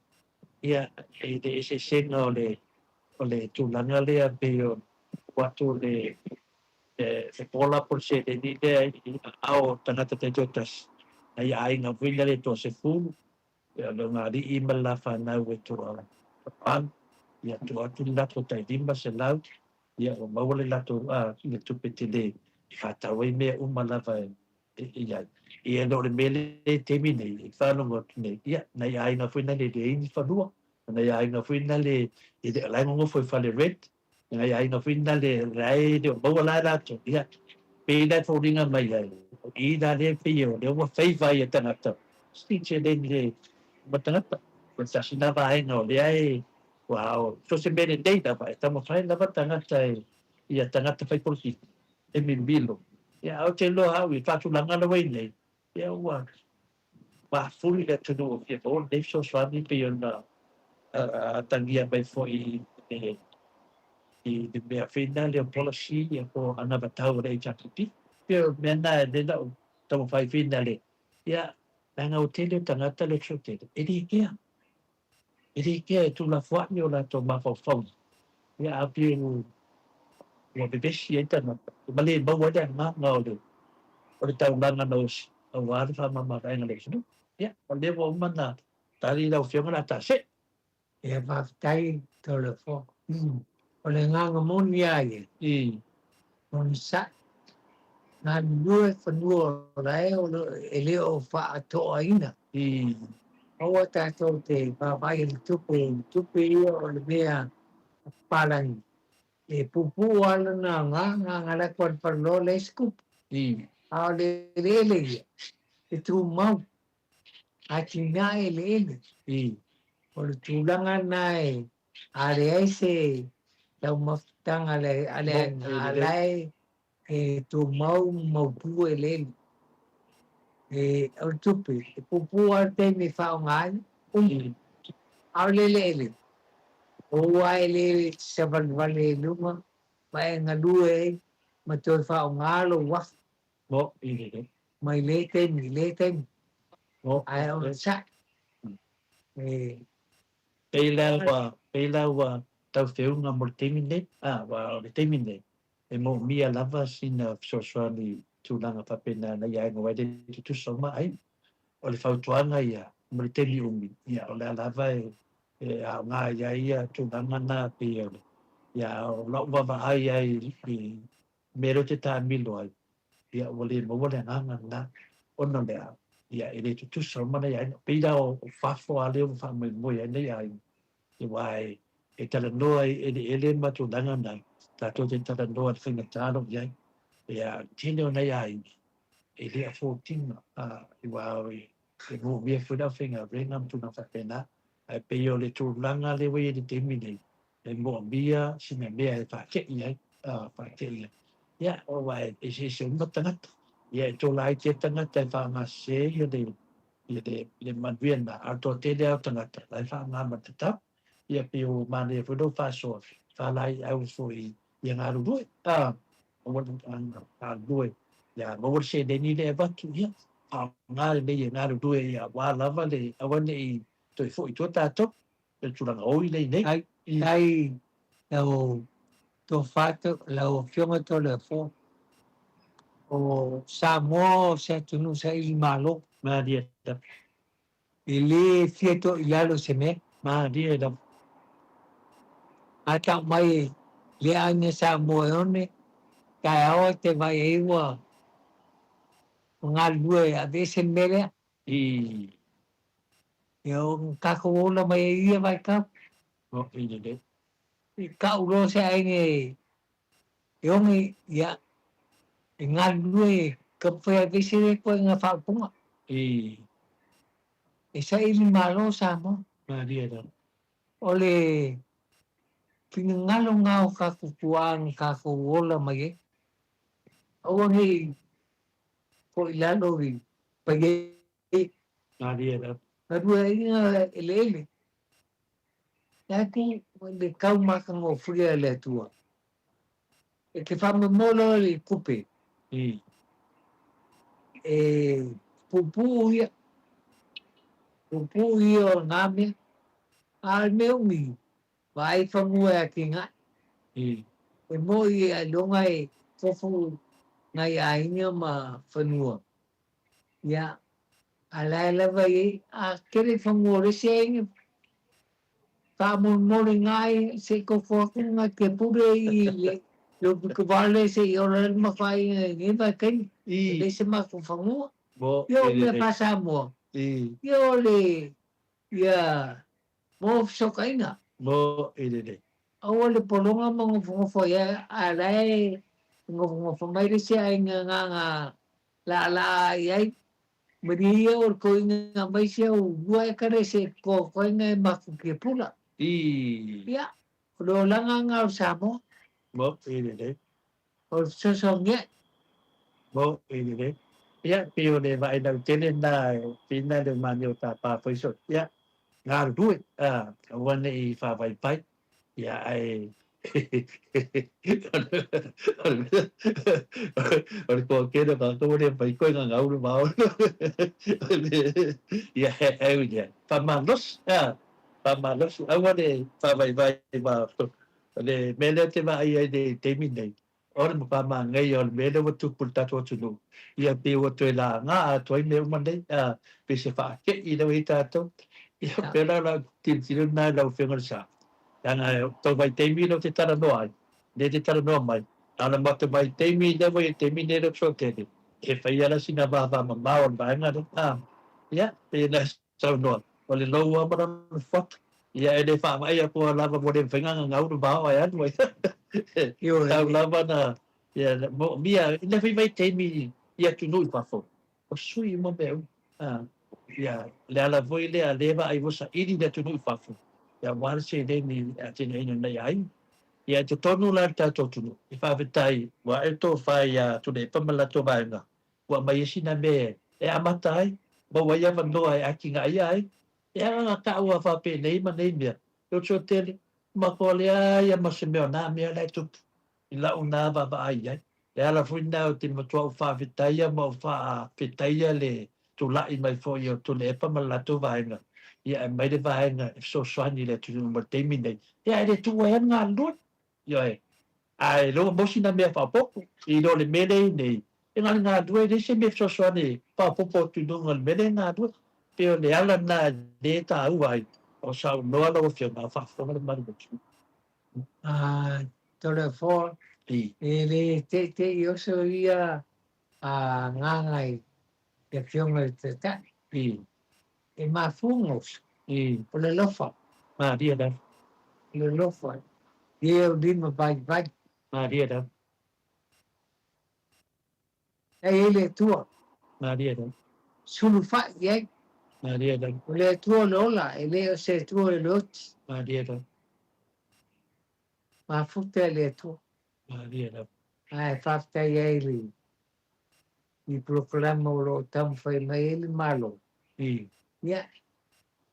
Speaker 1: ia, i le eseesega o le, o le tulaga lea pei o atu le, le pola po o le seleni lea i aao o tagata taitoatasi, nai aiga foi lea e toasefulu, ia, o lona alii ma le la fanau e toavalu, ia, tuu atu le latou tai 500, ia, ua maua le latou le tupe tele e faatau ai mea uma lava e i ai. Ia, e le o le mea lea i le taimi nei, i le faalogo atu nei, ia, nai aiga foi na le leai ni fanua, nai aiga foi na le, e le o la e nonofo i fale rent, nai aiga foi na le, la e le o maua la e latou, ia, pei la e foliga mai ai, o i la lea pei o lea ua favour ai e tagata, si seleni le ma tagata, o le tasi lena vaega o lea e, ua o, so se mea lelei lava, e taumafai lava tagata e, ia tagata fai polokiki, e mimilo. Ia, ae ou te iloa au i le faatulaga la ua i nei, ia ua mafuli le atunuu e fia maua lenei fesoasoani pei ona atagia mai foi i le mea foi lea o policy ia po o anavatau a le HRPP. Pei o le mea lena lea na ou taumafai foi lea, ia, leaga ua tele o tagata le tele, e le kea. E le kea e tuulafoai o latou mafaufauga, ia a pei ua vevesi ai tagata, ma le maua ai le agaga o le taulaga na osi, aua le faamama-avaega i le atunuu. Ia, o lea ua uma ona tali lau Afioga o le a taase.
Speaker 2: Ia faafetai Toleafoa. O le agaga moni lava ia, onosai, galulue fanua o lae e le o faatoaina. Aua tatou te vaavaai i le tupe, le tupe ia o le mea papalagi. E puupuu lava lona aoga, na ona alu atu lava i le faleoloa leai se tupe. A o le eleele ia, e tumau, atinae eleele. O le tulaga lena e a leai se taumafataga a le aiga, a la e tumau ma mautu eleele. O le tupe, e puupuu lava le taimi e faaaoga ai, uma. A o le eleele, o ou lava eleele e te savalivali ai i luga ma e galue ai ma toe faaaoga lou uafu. Mai lea taimi i lea taimi. Ae onosai.
Speaker 1: Pei la ua, pei la ua tau feuga mo le taimi nei, a, ua o le taimi nei, e moomia lava sina fesoasoani i tulaga faapena ina ia aiga aua e le tutusa uma aiga. O le fautuaga ia mo le taimi umi, ia o le a lava e, e aoga i ai ia tulaga na pei o le, ia o lau vaavaai ai i mea lea ou te taamilo ai, ia ua le maua le agaga lena, ona o le a? Ia e le tutusa uma nai aiga. Pei la o fafo lava lea ua faamoemoe ai nai aiga. Aua e talanoa i eleele ma tulaga na, tatou te talanoa i le faigata o lo o i ai. Ia, o le tele o nai aiga e le afford ina, aua e moomia foi le aufaigaluega ma tulaga faapena. Ae pei o le tulaga lea ua i ai i le taimi nei, e moomia sina mea e faate'i ai, faate'i ai. Ia, aua e eseese uma tagata. Ia, e tola ai tia tagata e faaaogasese ia le manuia lena, a o le toatele lava o tagata la e faaaoga ma le tatau. Ia, pei ua manaia foi lou faasoa, faalaeiau foi ia galulue. Aua le galulue, ia maua le seleni lea e avatu, ia, faaaoga lelei e galulue ia aua lava le aua ne i toe foi i tua tatou i le tulaga oi lea i nei.
Speaker 2: Ai, ai lau tofa lau Afioga Toleafoa, o Samoa o se atunuu saili malo.
Speaker 1: Malie lava.
Speaker 2: E le fia toilalo i se mea.
Speaker 1: Malie lava.
Speaker 2: A tau mai le aiga Samoa e one, taeao e te vaai ai ua galulue e aveese le mea lea. Ia o tatou ola mai ai ia vaitau.
Speaker 1: O i lelei.
Speaker 2: I kau loa se aiga e oge, ia, e galulue e taumafai e aveese lea ituaiga faaupuga. E saili malo Samoa.
Speaker 1: Malie lava.
Speaker 2: O le finagalo lena o tatou tuaa na tatou ola mai ai. Aua ne i foi i lalo i paiai.
Speaker 1: Malie lava.
Speaker 2: Galueaiina eleele. E atu le tau matagofie a le Atua. E te faamoemoe loa i le tupe. E puupuu ia. Puupuu ia o nā mea. A o le mea umi, vaai fanua e atinae. E moi ailoga e tofu nai aiga ma fanua. Ia, a la e lava i ai, a tele fanua o le isi aiga, faamolemole nai se i koko atu nai te pule i le pito vale se i ola ai le matou aiga i lenei vaitaimi. E leai se matou fanua.
Speaker 1: Mo
Speaker 2: Ia o mea faa-Samoa, ia o le ia mo fesootaiga.
Speaker 1: Mo i lelei.
Speaker 2: Aua le pologa ma nofonofo ai a la e nofonofo mai le isi aiga na laalaa i ai. Malie ia o le toeaina mai si au 2 ekare se totoina e matou kiapula. Ia, o le olaga lena o Samoa.
Speaker 1: Mo i lelei.
Speaker 2: O le fesoasoani ae.
Speaker 1: Mo i lelei. Ia, pei o le vaai lautele lena e pei lena le manaia o tapa foi so. Ia, galulue, aua ne i faavaipai. Ia, ae o le toatele o tatou ua le mafai toe gagau le vao. Ia, e ui lea, faamalosi, faamalosi, aua le faavaivai ma o le mea lea ou te vaai ai i le taimi nei, o le matua manaia o le mea lea ua tupu i le tatou atunuu, ia pei ua toe laga atoa ai mea uma nei, pei se faate'i lea ua i ai tatou. Ia, pei la o lau tilotilo lena i lau Afioga i le Sa, leaga o tou vaitaimi lea ou te talanoa ai, lea e te talanoa mai, a o le matou vaitaimi lea ua i ai i le taimi lenei lea ua tele, e fai lava sina vavamamao o le vaega lea. Ia, pei ona saunoa, o le lou lava ma lona fuata. Ia, e le faavaai atu lava ua le mafai ona gagau le vao ae alu ai. Tau lava na, ia, moomia, i le fai vaitaimi i atunuu i fafo, o sui uma mea uma. Ia, le ala foi lea lea vaai ua saili le atunuu i fafo, ia aua le seleni e atinaeina nai aiga. Ia, e totonu la le tatou atunuu, e faafetai ua ae le tofa ia Tuilaepa ma le latou vaega, ua aumai ai sina mea e amata ai, maua ai avanoa e atinaia ai. E ala ona taua faapenei ma nei mea, e oso tele, matua leai lava ma se mea o na mea la e tupu i lau na vaavaai i ai. E ala foi lena ou te matua ou faafetaia ma ou faafetaia le tulai mai foi o Tuilaepa ma le latou vaega, ia aumai le vaega e fesoasoani i le atunuu mo le taimi nei. Ia e le tuua ai lava le galulue. Ioe. Ae lea ua maua sina mea faaopoopo i lo le mea lea e i nei, e na o le galue, e leai se mea e fesoasoani e faaopoopo atu i luga o le mea lea e galue. Pei o le ala lena lea e taua ai o saunoa lau Afioga a o faafofoga le mamalu o le atunuu.
Speaker 2: Toleafoa, e le teitei oso ia agaga i le Afioga i le Taitai. E mafua ona oso, o le alofa.
Speaker 1: Malie lava.
Speaker 2: Le alofa i e o lima vaivai.
Speaker 1: Malie lava.
Speaker 2: E i ai le Atua.
Speaker 1: Malie lava.
Speaker 2: Sulufai i ai.
Speaker 1: Malie lava.
Speaker 2: O le Atua o le ola, e le o se Atua e le oti.
Speaker 1: Malie lava.
Speaker 2: Mafuta e le Atua.
Speaker 1: Malie lava.
Speaker 2: Ae faafetai ai i le i polokalama o lo o taumafai mai ai le Malo. Ia,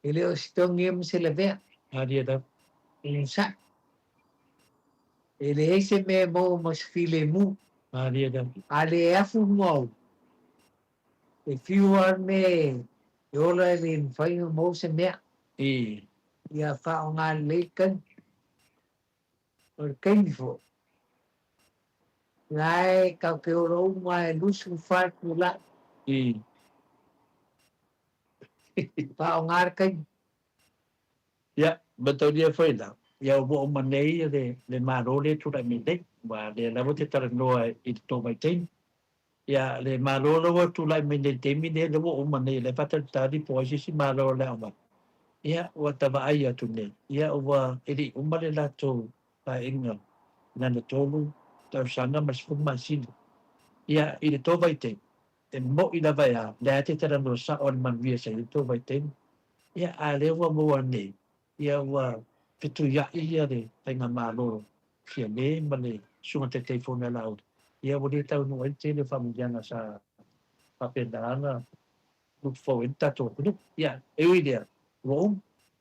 Speaker 2: e le o se togi ia ma se lavea.
Speaker 1: Malie lava.
Speaker 2: Onosai. E leai se mea e maua ma se filemu.
Speaker 1: Malie lava.
Speaker 2: A le afu muaulu, e fiu lava le mea e ola e le mafai ona maua se mea. Ia faaaoga lelei le taimi. O le taimi foi, la e tatou te ola uma e 24 itulā. Faaaoga le taimi.
Speaker 1: Ia, mataulia foi la, ia ua uma nei le Malo lea e tulai mai nei, aua o lea lava ou te talanoa i le tou vaitaimi. Ia, le Malo lea ua tulai mai nei i le taimi lenei, lea ua uma nei, lea e faatalitali po o ai se isi Malo o le a aumai. Ia, ua ta vaai atu nei, ia ua e le i uma le latou paeaiga lana 3 tausaga ma le 10 masina. Ia, i le tou vaitaimi, e mo'i lava e a, lea te talanoa sa'o le manuia sa i ai le tou vaitaimi. Ia, a o lea ua maua nei, ia ua fetuia'i ia le faigamalo Fiamē ma le Susuga Taitaifono ia Laauli, ia ua le taunuu ai le tele o faamanuiaga sa faapena ona look forward ai le tatou atunuu. Ia, e ui i lea, ua uma,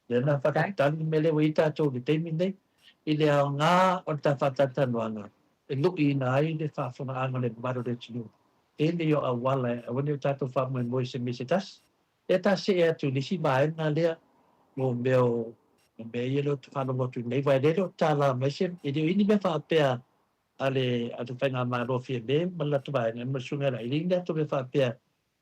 Speaker 1: lea na faatalitali le mea lea ua i ai tatou i le taimi lenei, i le aoga o le ta faatalatalanoaga e lu'iina ai le faafofogaaga o le mamalu o le atunuu. Tele o auala e aua ne i o tatou faamoemoe i se mea se tasi. Lea ta see atu i le isi vaega lea, mo mea o mea ia lea ou te faalogo atu nei, aua e le o tala mai se, e le o i ai ni mea faapea a le a le faigamalo Fiamē ma le latou vaega ma le Susuga ia Laili, ni latou mea faapea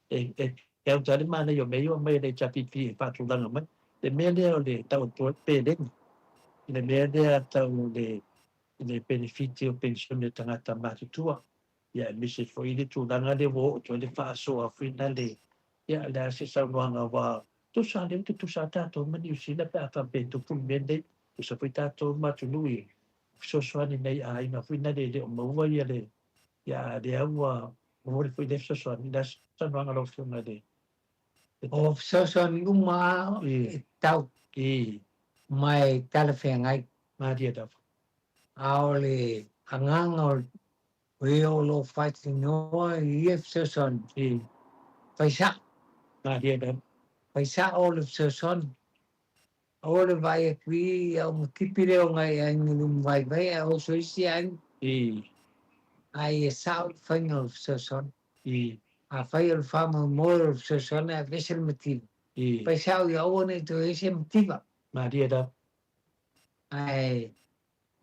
Speaker 1: e count ai le manaia o mea ia ua aumai e le HRPP e faatulaga mai. Le mea lea o le tau atu ai peleni, le mea lea tau le le penefiti o penisione o tagata matutua, ia aemaise foi le tulaga lea ua oo atu ai le faasoa foi lale. Ia, o le a se saunoaga aua tusa lea ua tutusa lava tatou ma Niu Sila pe a faapea e tupu le mea lenei, tusa foi tatou ma atunuu i fesoasoani nai aiga foi nale e le o maua ia le ia a o lea ua momoli foi lea fesoasoani. O le a se saunoaga a lau Afioga i le
Speaker 2: O fesoasoani uma lava e tatau ma e talafeagai.
Speaker 1: Malie lava.
Speaker 2: A o le agaga o e o lo o faatinoa i ia fesoasoani, fai sa'o.
Speaker 1: Malie lava.
Speaker 2: Fai sa'o le fesoasoani. Aua le vaai atu i i, ia uma tipi lea o nai aiga luma vaivai ae oso isi aiga. A ia sa'o le faiga o le fesoasoani. Afai o le faamoemoe o le fesoasoani ae aveese le mativa, fai sa'o ia aua ne i toe i ai se mativa.
Speaker 1: Malie lava.
Speaker 2: Ae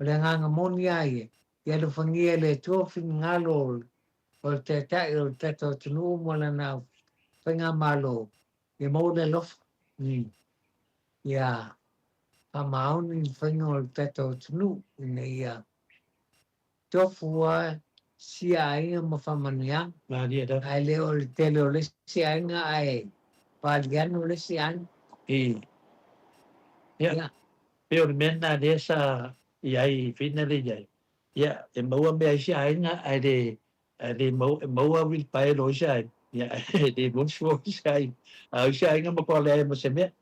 Speaker 2: o le agaga moni lava ia, ia alofagia e le Atua finagalo o le Taitai o le tatou atunuu ma lana faigamalo, ia maua le alofa, ia faamaoni le faiga o le tatou atunuu ina ia tofu lava sia aiga ma faamanuiaga.
Speaker 1: Malie lava.
Speaker 2: Ae le o le tele o le isi aiga ae valiano le isi aiga.
Speaker 1: Ia, pei o le mea lena lea sa i ai whina le i ai. Ia, e maua mea a isi aiga ae le ae le maua, e maua uilipaelo a isi aiga, ia ae le maua suo a isi aiga. A o isi aiga matua leai ma se mea.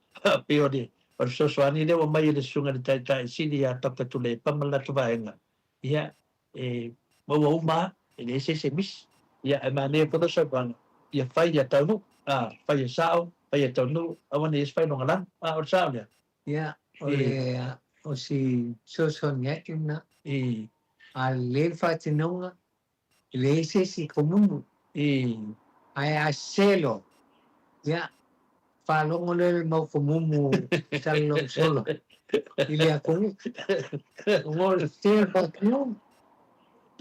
Speaker 1: Pei o le o le fesoasoani lea ua aumai e le Susuga i le Taitai Sili ia Dr. Tuilaepa ma le latou vaega, ia, e maua uma lava, e leai se isi e misi. Ia, ae manaia foi lau saunoaga, ia fai ia taunuu, a, fai ia sao, fai ia taunuu, aua ne i i ai se faailogalanu. A o le sao lea?
Speaker 2: Ia, o le o si fesoasoani atu lena. A lelei le faatinoga, e leai se isi komumu. Ae a sese loa, ia, faalogo lea i le mau komumu salalau solo i le atunuu. Ona o le sese o le faatinoga.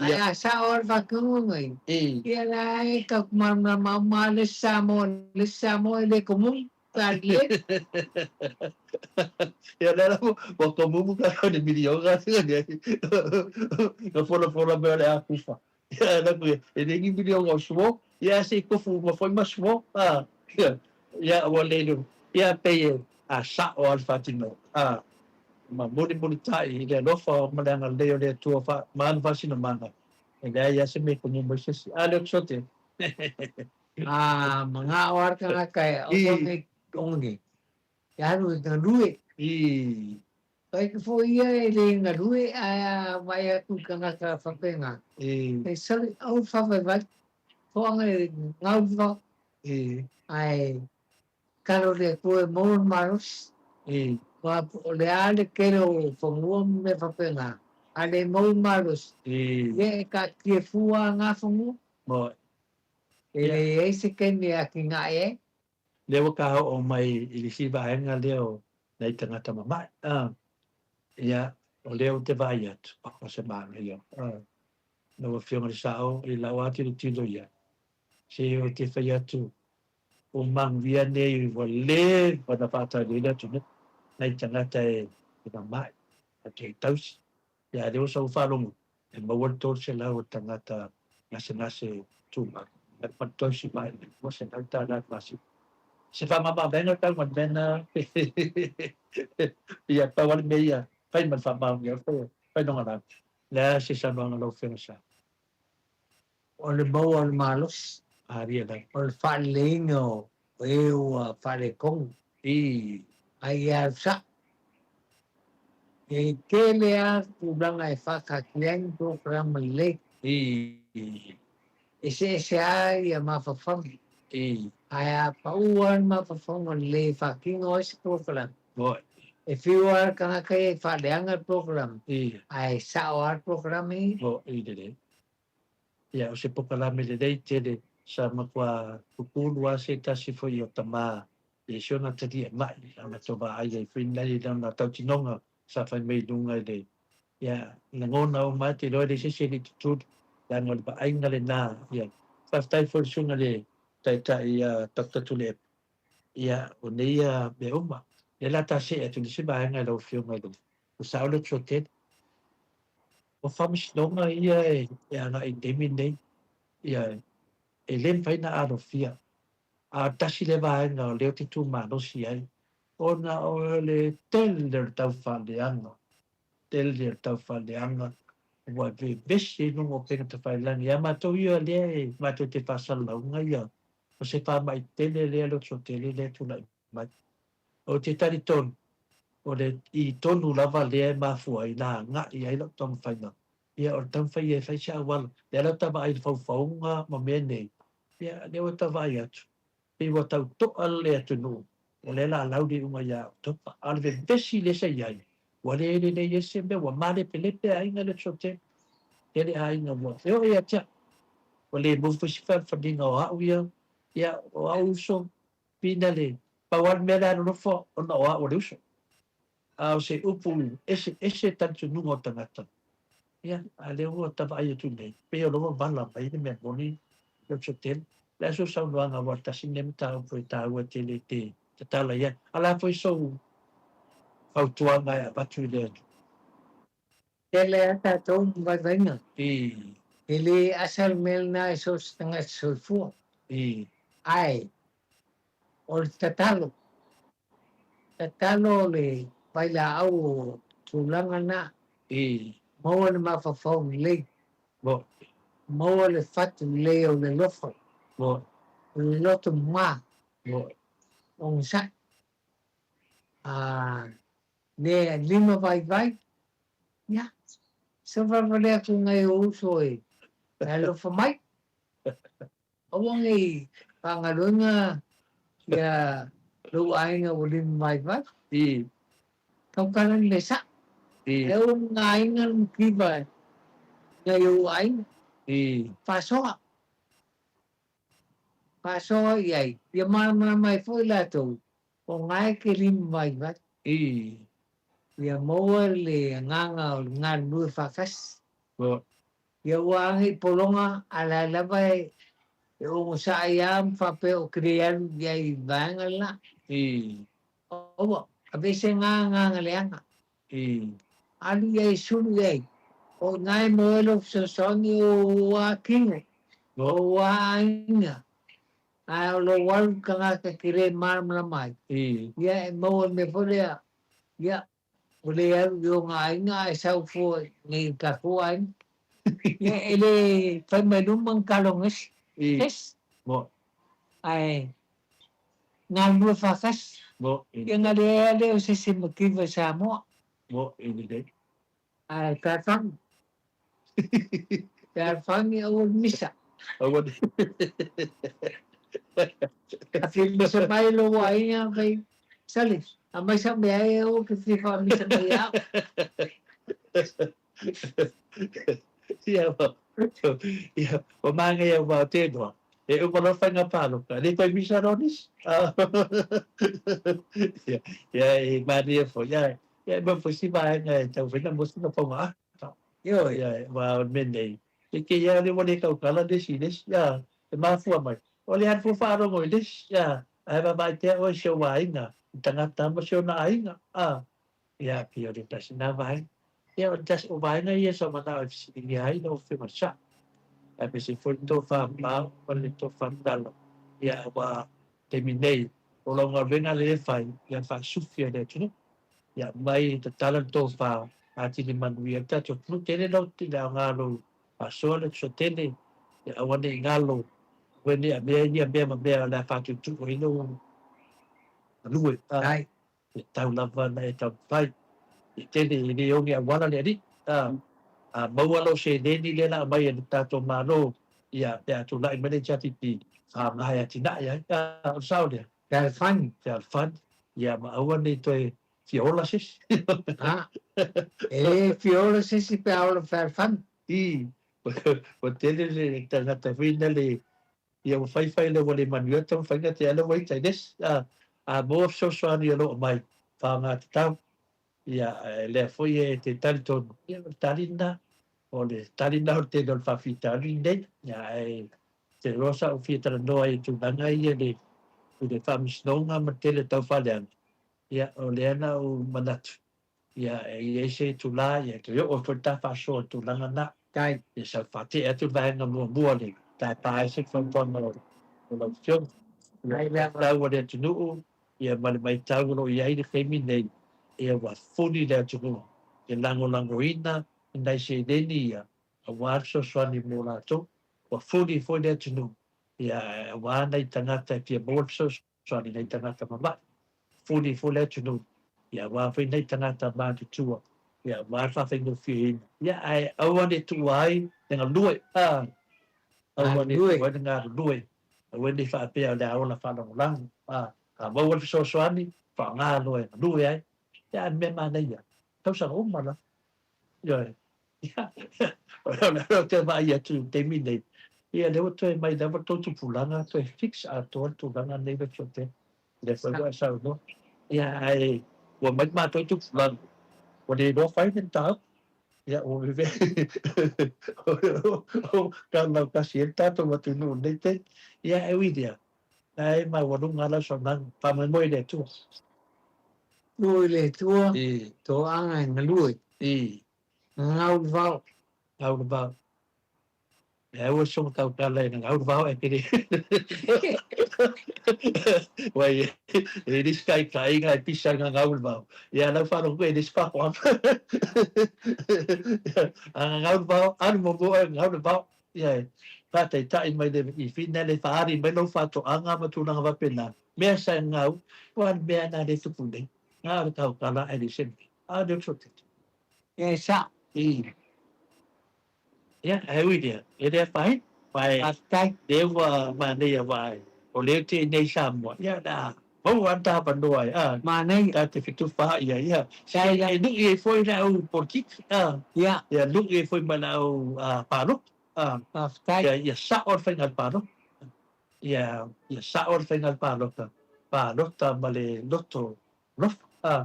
Speaker 2: Ae a sao lava le faatinoga, ia la e tatou malamalama uma lava le isi Samoa le isi Samoa e le komumu. Pe a lelei.
Speaker 1: Ia lea la ua komumu ka le miliona nei. Na folafola mai o le a kufa. Ia la ku e le ni miliona o suo. Ia se i kofu uma foi ma suo. A ia ua le ia pei e a sa'o lava le faatinoga. A. Ma mulimulitai i le alofa ma le agalelei o le Atua ma ana faasinomaga, e leai lava se mea e kogia mai se isi. A lea ou te sote.
Speaker 2: A manao lava le tagata e aua nei togi e alu e galue. Faika foi ia e le galue ae a vaai atu i tagata faapena, e sole aua le faavaivai, toaga e gau le vao, ae tatalo i le Atua e maua le malosi. Aua o le a le tele o fanua ma mea faapena, a le maua le malosi, ia e taatia fua lava na fanua. E leai se taimi e atinae ai.
Speaker 1: Lea ua ta oo mai i le isi vaega lea o nai tagata mamae. Ia, o lea ou te vaai atu, o se manaia. Lau Afioga i le Sao, i lau lava tilotilo ia, se ou te fai atu, o manuia nei ua leva ona faatali ai le atunuu, nai tagata e mamae, e te tausi. Ia, a lea ua sau faalogo, e maua le 300 o tagata gasegase tumau, ma le tausi mai le $200 i le masina. Se faamama-avega tau ma le mea lena. Ia, pau lava le mea ia, fai ma le faamaonia o le fainogalanu. O le a se saunoaga a lau Afioga Sa?
Speaker 2: O le maua o le malosi.
Speaker 1: Alia lava.
Speaker 2: O le faaleleiga o e ua faaletonu. Ai ia alu sao. E tele lava tulaga e faataatia ai ni polokalame lelei. Eseese lava ia mafaufauga. Ae a pau lava le mafaufauga lelei e faatino ai se polokalame, e fiu lava le tagata ia e faaleaga le polokalame, ae sao lava le polokalame ia.
Speaker 1: Moni lelei. Ia, o se polokalame lelei tele sa matua kukulu lava se tasi foi o tama i si ona talia mai, a matou vaai ai foi nei i lana tautinoga sa fai mai i luga i le, ia, lagona uma lava te iloa e leai se isi e le i tutulu, leaga o le vaaiga lena. Ia, faafetai foi i le susuga i le Taitai ia Doctor Tuilaepa, ia, o nei mea uma. Lea o le a ta see atu i le isi vaega i lau Afioga i le Sao lea Tele. O faamasinoga ia e agai i le taimi lenei, ia, e le mafai ona alofia. A tasi lea vaega o lea ou te tu malosi ai, ona o le tele o le taufaaleaga, tele o le taufaaleaga ua vevesi ai luga o upega tafailagi. Ia matou ia lea e matou te faasalalauga ia, o se faamai tele lea loto tele lea e tulai mai. Ou te talitonu, o le i tonu lava lea e mafua ai na agai ai lau taumafaiga, ia o le taumafai ia e fai se auala. Lea la ou te vaai i le faufauga ma mea nei, ia lea ua tau vaai atu, pei ua tau to'a le atunuu, o lea o le a lau le iuga ia Oketopa. A o le vevesi lea sa i ai, ua le lelei ai se mea, ua malepelepe aiga i le aso tele. Tele aiga ua e oo ia te au, ua le maua foi se fealofaniga o au ia, ia o au uso, Pinale, pau lava le mea lea alolofa ona o au o le uso. A o se upu eseese talitonuga o tagata, ia, a lea ua ta vaai atu nei, pei o la ua vala mai le mea moni le uso tele. O le a sou saunoaga aua tasi lenei mataupu e taua tele i te tatala i ai. A o le a foi sou fautuaga e avatu i le atunuu?
Speaker 2: Tele lava tatou ma vaivaiga. E le asa le mea lena i so o se tagata soifua. Ae o le tatalo, tatalo le vailaau o tulaga na. Maua le mafaufau lelei. Maua le fatu lelei o le alofa. O le loto mama. Onosai. Le lima vaivai, ia, se valevale atu i nai ou uso e alofa mai. Aua ne i faagaluega ia lou aiga ua lima vaivai. Tautala i le sao. E aua ne aiga le mativa i nai ou aiga. Faasoa. Faasoa i ai, ia malamalama ai foi latou o na e te lima vaivai. Ia maua le agaga o le galulue faatasi. Ia ua age i pologa a la e lava e onosai lava ma faapea ou te le alu i ai i vaega le la. Aua, aveese na agaga leaga. Alu i ai, sulu i ai. O ina e maua ai lou fesoasoani o ou tino, o ou aiga. Ae o lou alu i tagata e te le malamalama ai, ia e maua le mea foi lea, ia, Ua le alu i ona aiga ae sau fua nei i tatou aiga. Ia e le fai mai luma ni talo nesi. Esi. Ae galulue faatasi. Ia na leai lava lea o se isi mativa i Samoa. Ae fealofani. Fealofani aua le misa.
Speaker 1: Aua le.
Speaker 2: A fia misa mai lou aiga fai, Sale, aumai sau meaai aua ke fia faamisa mai ia au.
Speaker 1: Ia, ia, ua manaia ua tenoa. E uma loa faiga palota, e le toe misa loa nisi. Ia, ia e manaia foi. Ia, ia e foi si vaega e tau fai mo sina ponga ata.
Speaker 2: Ioe.
Speaker 1: Ia, ua o le mea nei. E ke ia le ua le tautala le isi i le isi. Ia, e mafua mai. O le alu fua faalogo i le isi. Ia, ae vaavaai pea oe i si ou aiga, i tagata ma si ona aiga. A, ia, pei o le tasi na vaega. Ia, o le tasi o vaega ia sa manao e fesiligia ai lau Afioga i le Sao. Aemaise foi le tofa mamao ma le tofa tatala. Ia, aua taimi nei, o lau galuega lea e fai, ia faasufi e le atunuu. Ia mai tatala le tofa atili manuia le tatou atunuu. Tele lau le aoga lou faasoa le tele, ia aua ne i galo, aua ne i avea ia mea ma mea o le a faatuutuu ai lou galue.
Speaker 2: Ai.
Speaker 1: E tau lava na e taumafai. E tele e le oge auala le alii. A maua lau seleni lea la aumai e le tatou Malo, ia pe a tulai mai le HRPP, faaaoga e atinae ai. O le sao lea.
Speaker 2: Fealofani.
Speaker 1: Fealofani. Ia ma aua ne i toe fia ola se isi.
Speaker 2: Ha. E le fia ola se isi pe a ola fealofani.
Speaker 1: I. Ua tele le tagata foi na le ia ua faifai le ua le manuia le taumafaiga te ala ua ita i le isi. A maua fesoasoani o lo o mai, faaaoga tatau. Ia, lea foi e te talitonu, ia, o le tali lena. O le tali lena o le tele o le faafitauli lenei. Ia, ae te loa sa ou fia talanoa i tulaga ia i le faamasinoga ma le tele o taufaaleaga. Ia, o lea na ou manatu, ia, e i ai se itulā, ia, toe oo foi le ta faasoa i le tulaga lena.
Speaker 2: Tai.
Speaker 1: Ia sau faatea atu le vaega muamua le tapa ai se fautuaga o lau Afioga. Ia,
Speaker 2: Ai lea.
Speaker 1: tau a le atunuu, ia ma le maitau o lo o i ai le taimi nei, ia ua fuli le atunuu e lagolagoina nai seleni ia aua le fesoasoani mo latou. Ua fuli foi le atunuu ia aua nai tagata e fia maua le fesoasoani, nai tagata mama'i. Fuli foi le atunuu ia aua foi nai tagata matutua ia aua le faafaigofieina. Ia ae aua ne i tuua ai le galue, aua ne i tuua ai le galulue, aua ne i faapea o le a ola faalagolago, a maua le fesoasoani, faaaoga loa e galue ai. Ia a o le mea manaia, tausaga uma lava. Ioe. Ia, o lea ou te vaai atu i le taimi nei, ia lea ua toe mai lava le tou tupulaga toe fix atoa le tulaga nei le fiote. Lea foi ua e saunoa. Ia, ae ua mai le matou tupulaga, ua le iloa fai le mataupu. Ia, ua vevee. Ka lautasi ai le tatou atunuu i lenei taimi. Ia, e ui i lea, la e maualuga lava lau saunoaga. Faamoemoe i le Atua.
Speaker 2: Tuu i le Atua toaga e galue. Gagau le vao.
Speaker 1: Gagau le vao. E aua soga tautala e gagau le vao e pele. Wai, e le se taitaiga e pisa gagau le vao. Ia lau faalogo e le se faatoaga. A gagau le vao, alu muamua oe gagau le vao. Ia e faataitai mai le i fina le faali mai lou faatoaga ma tulaga faapena. Mea sa e gagau, ua le mea na le tupu nei. Ngā o le tautala e le se mea. A le oso te.
Speaker 2: Ia e sao.
Speaker 1: I. Ia, e ui lea, e le afaina. Vae,
Speaker 2: Faafetai.
Speaker 1: lea ua manaia vae, o lea te i nei Samoa, ia na maua lava ta avanoa e, a,
Speaker 2: Manaia.
Speaker 1: ta te fetufaai ai, ia.
Speaker 2: Sai
Speaker 1: E lui ai foi le au politiki, a,
Speaker 2: Ia.
Speaker 1: ia lui ai foi ma le au palota, a,
Speaker 2: Faafetai.
Speaker 1: ia, ia sao le faiga palota. Ia, ia sao le faiga palota, palota ma le loto alofa, a.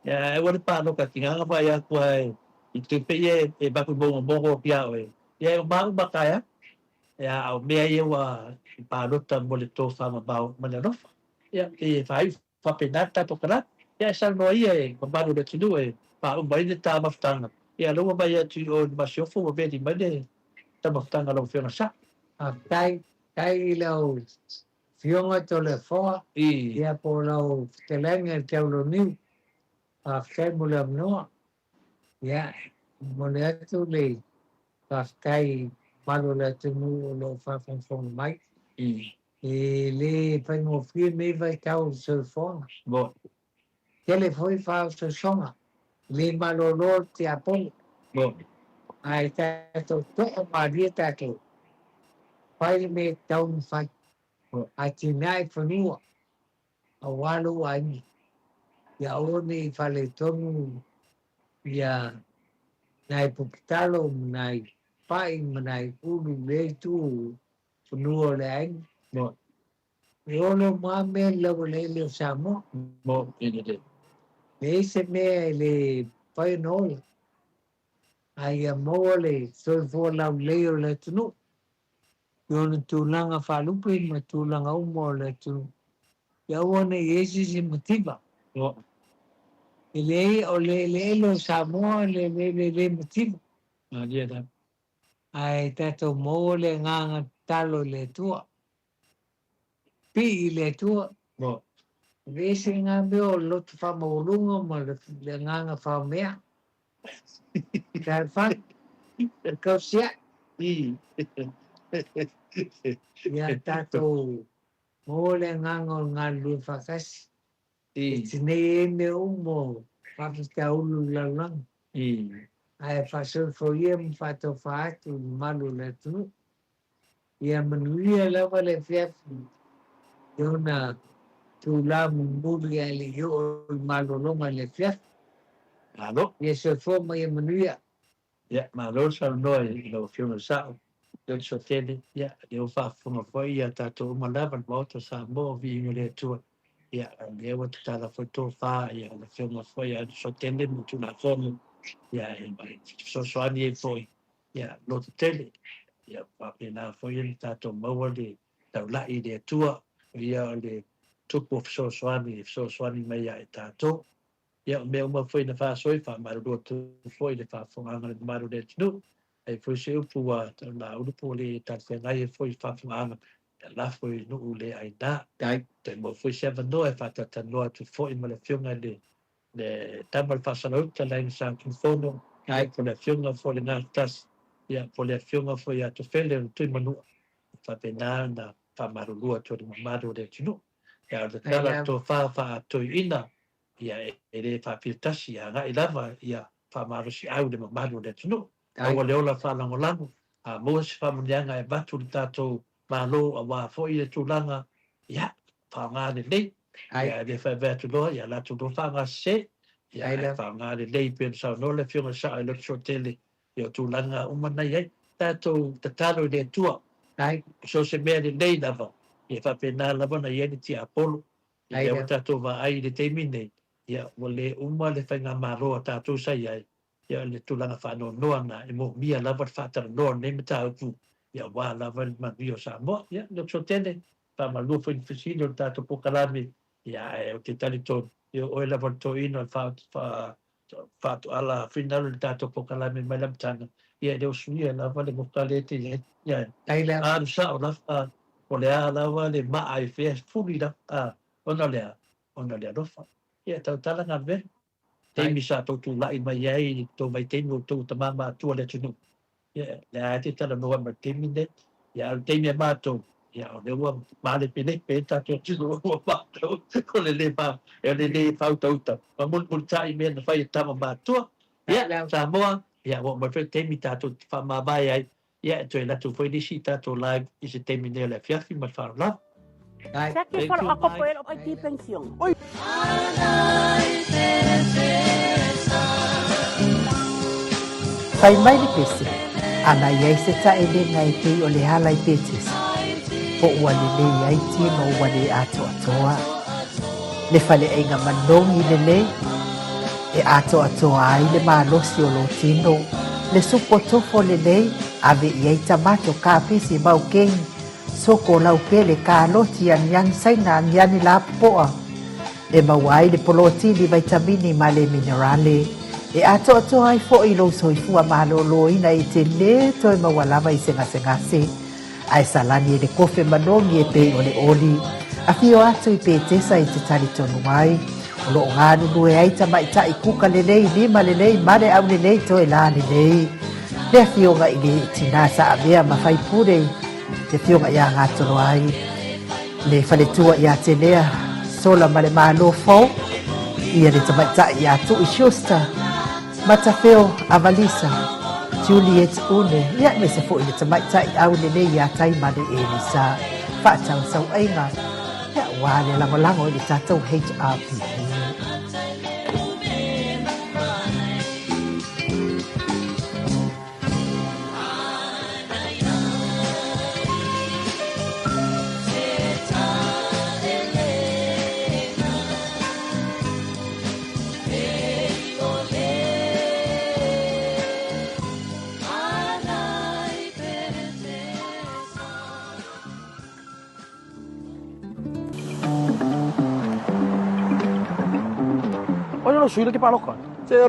Speaker 1: Ia, e aua le palota tigaga vaai atu lava i tupe ia e avatu i mogomogo atu ia oe. Ia, e uma uma taeao. Ia, a o mea ia ua palota mo le tofamamao ma le alofa. Ia, pei e faaiu faapena le tatou kalana. Ia, e saunoa ia e mamalu o le atunuu e faauma ai le ta mafutaga. Ia, lea ua vaai atu i o i le Masiofo ua veli mai le taumafataga a lau Afioga Sa.
Speaker 2: Faafetai, faafetai i lau Afioga Toleafoa,
Speaker 1: I.
Speaker 2: ia po o lau fetalaiga i le Teuloniu. Faafetai mo le avanoa. Ia, e momoli atu le faafetai i mamalu o le atunuu o lo o faafogafoga mai. E le faigofie lenei vaitau o le soifuaga. Tele foi faaosoosoga, e le malolo le tiapolo. Ae tatou to'a malie tatou, fai le mea e tatau ona fai. Atinae fanua aua lou aiga, ia aua ne i faaletonu ia nai puputalo ma nai pai ma nai ulu i lea itu o fanua o le aiga. E olo uma lava mea i le laueleele o Samoa. Leai se mea e le mafai ona ola, a ia maua le soifua laulelei o le atunuu i ona tulaga faalupe ma tulaga uma o le atunuu, ia aua ne i i ai se isi mativa. E leai, o le eleele o Samoa le eleele e le mativa. Ae tatou maua le agaga tatalo i le Atua. Pii i le Atua. Aveese ngā mea o le loto faamaualuga ma le agaga faomea. Talofa, tausia'i. Ia tatou maua le agaga o le galulue faatasi. E tinei ai mea uma o faafitauli o le lalolagi. Ae faasoifoia ma faatofa atu i le mamalu o le atunuu. Ia manuia lava le afiafi i ona tula mulimuli ae le i oo i le malologa i le afiafi.
Speaker 1: Malo.
Speaker 2: Ia soifua ma ia manuia.
Speaker 1: Ia, malo le saunoa i lau Afioga i le Sao, Leoto Tele. Ia, lea ua faafofoga foi ia tatou uma lava le Maota o Samoa, viiga i le Atua. Ia, lea ua tatala foi tofa ia le Afioga foi ia Leoto ma Tulafono, ia, e fesoasoani ai foi ia loto tele. Ia faapena foi ona tatou maua le taulai i le Atua, o ia o le tupu o fesoasoani e fesoasoani mai ia i tatou. Ia o mea uma foi na faasoi, faamalulu atu foi i le faafofogaaga a le mamalu o le atunuu. Ai foi se upu ua laulu po ua le talafeagai ai foi i le faafofogaaga, ia lafo i nuu le aina. Toe maua foi se avanoa e faatalatalanoa atu foi ma le Afioga i le le tama o le Faasalauta le Aiga Sa Tuifono, ia po o le Afioga foi i le Gatasi, ia po o le Afioga foi ia Tofele o le Tuimanua, e faapena ona faamalulu atu ai i le mamalu o le atunuu. Ia, o le tala tofa faa-toeaina, ia e le faapilitasi, ia agai lava ia faamalosiau i le mamalu o le atunuu. Aua le ola faalagolago, a maua se faamanuiaga e avatu i le tatou Malo aua foi le tulaga, ia, faaaoga lelei. Ia, e le faavae atu loa, ia latou loa faaaoga sese. Ia, ae faaaoga lelei pei ona saunoa le Afioga i le Sao i le Toatele, ia o tulaga uma na i ai. Tatou tatalo i le Atua, so o se mea lelei lava, ia faapena lava ona i ai le tiapolo. I lea ua tatou vaai i le taimi nei, ia, ua le uma le faigamalo a tatou sa i ai, Ia, o le tulaga faanoanoa lena, e moomia lava le faatalanoa o lenei mataupu, ia aua lava le manuia o Samoa. Ia, le Toatele, faamalua foi i le fesili o le tatou polokalame, ia, ae ou te talitonu, ia o oe lava o le toeaina o le faatoala finau i le tatou polokalame mai le amataga, ia e le o suia lava le moka lea e te i ai. Ia, alu sao lava, po o le a lava le maa i fea, fuli lava, ona o le a? Ona o le alofa. Ia, tautala galuega. Taimi sa tou tulai mai ai i tou vaitaimi o outou tama matua o le atunuu, ia, lea lava e te talanoa mai i le taimi lenei. Ia, a o le taimi a matou, ia, o lea ua malepelepe ai le tatou atunuu ua matou, o le le fa, o le le faautauta ma mulimulitai i mea na fai e tama matua. Ia, Samoa, ia, ua oo mai foi le taimi tatou te faamavae ai. Ia, e toe alu atu foi le isi tatou live i se taimi nei o le afiafi ma le faaaloalo. Thank you, Mike.
Speaker 3: Fai mai le pese, ana i ai se taʻelega e pei o le hala i Petesa, po ua lelei ai tino ua le atoatoa. Le faleaiga manogi lelei, e atoatoa ai le malosi o lou tino, le supo tofo lelei, ave i ai tamato, kapisi, maukeni, soko, laupele, kaloti, aniani saina, aniani lapopoa, e maua ai le polotini, vaitamini ma le minerale, e atoatoa ai foʻi lou soifua malōlōina e te lē toe maua lava i se gasegase. Ae salani e le kofe manogi e pei o le oli. Afio atu i Petesa i te talitonu ai, O lo o galulue ai tamaitai kuka lelei, lima lelei, male aulelei, toe la lelei. Le afioga i le tinā sa avea ma faipule, le afioga ia Gatoloai, le faletua ia Telea, Sola ma le Malo fou, ia le tamaitai ia Tui Schuster, Matafeo Avalisa, Juliet Une, ia aemaise foi le tamaitai aulelei ia Taimale Elisa. Faatauasauaiga, ia aua le lagolago i le tatou HRPP.
Speaker 4: Oi, lo sui le ke paloka.
Speaker 5: Se ora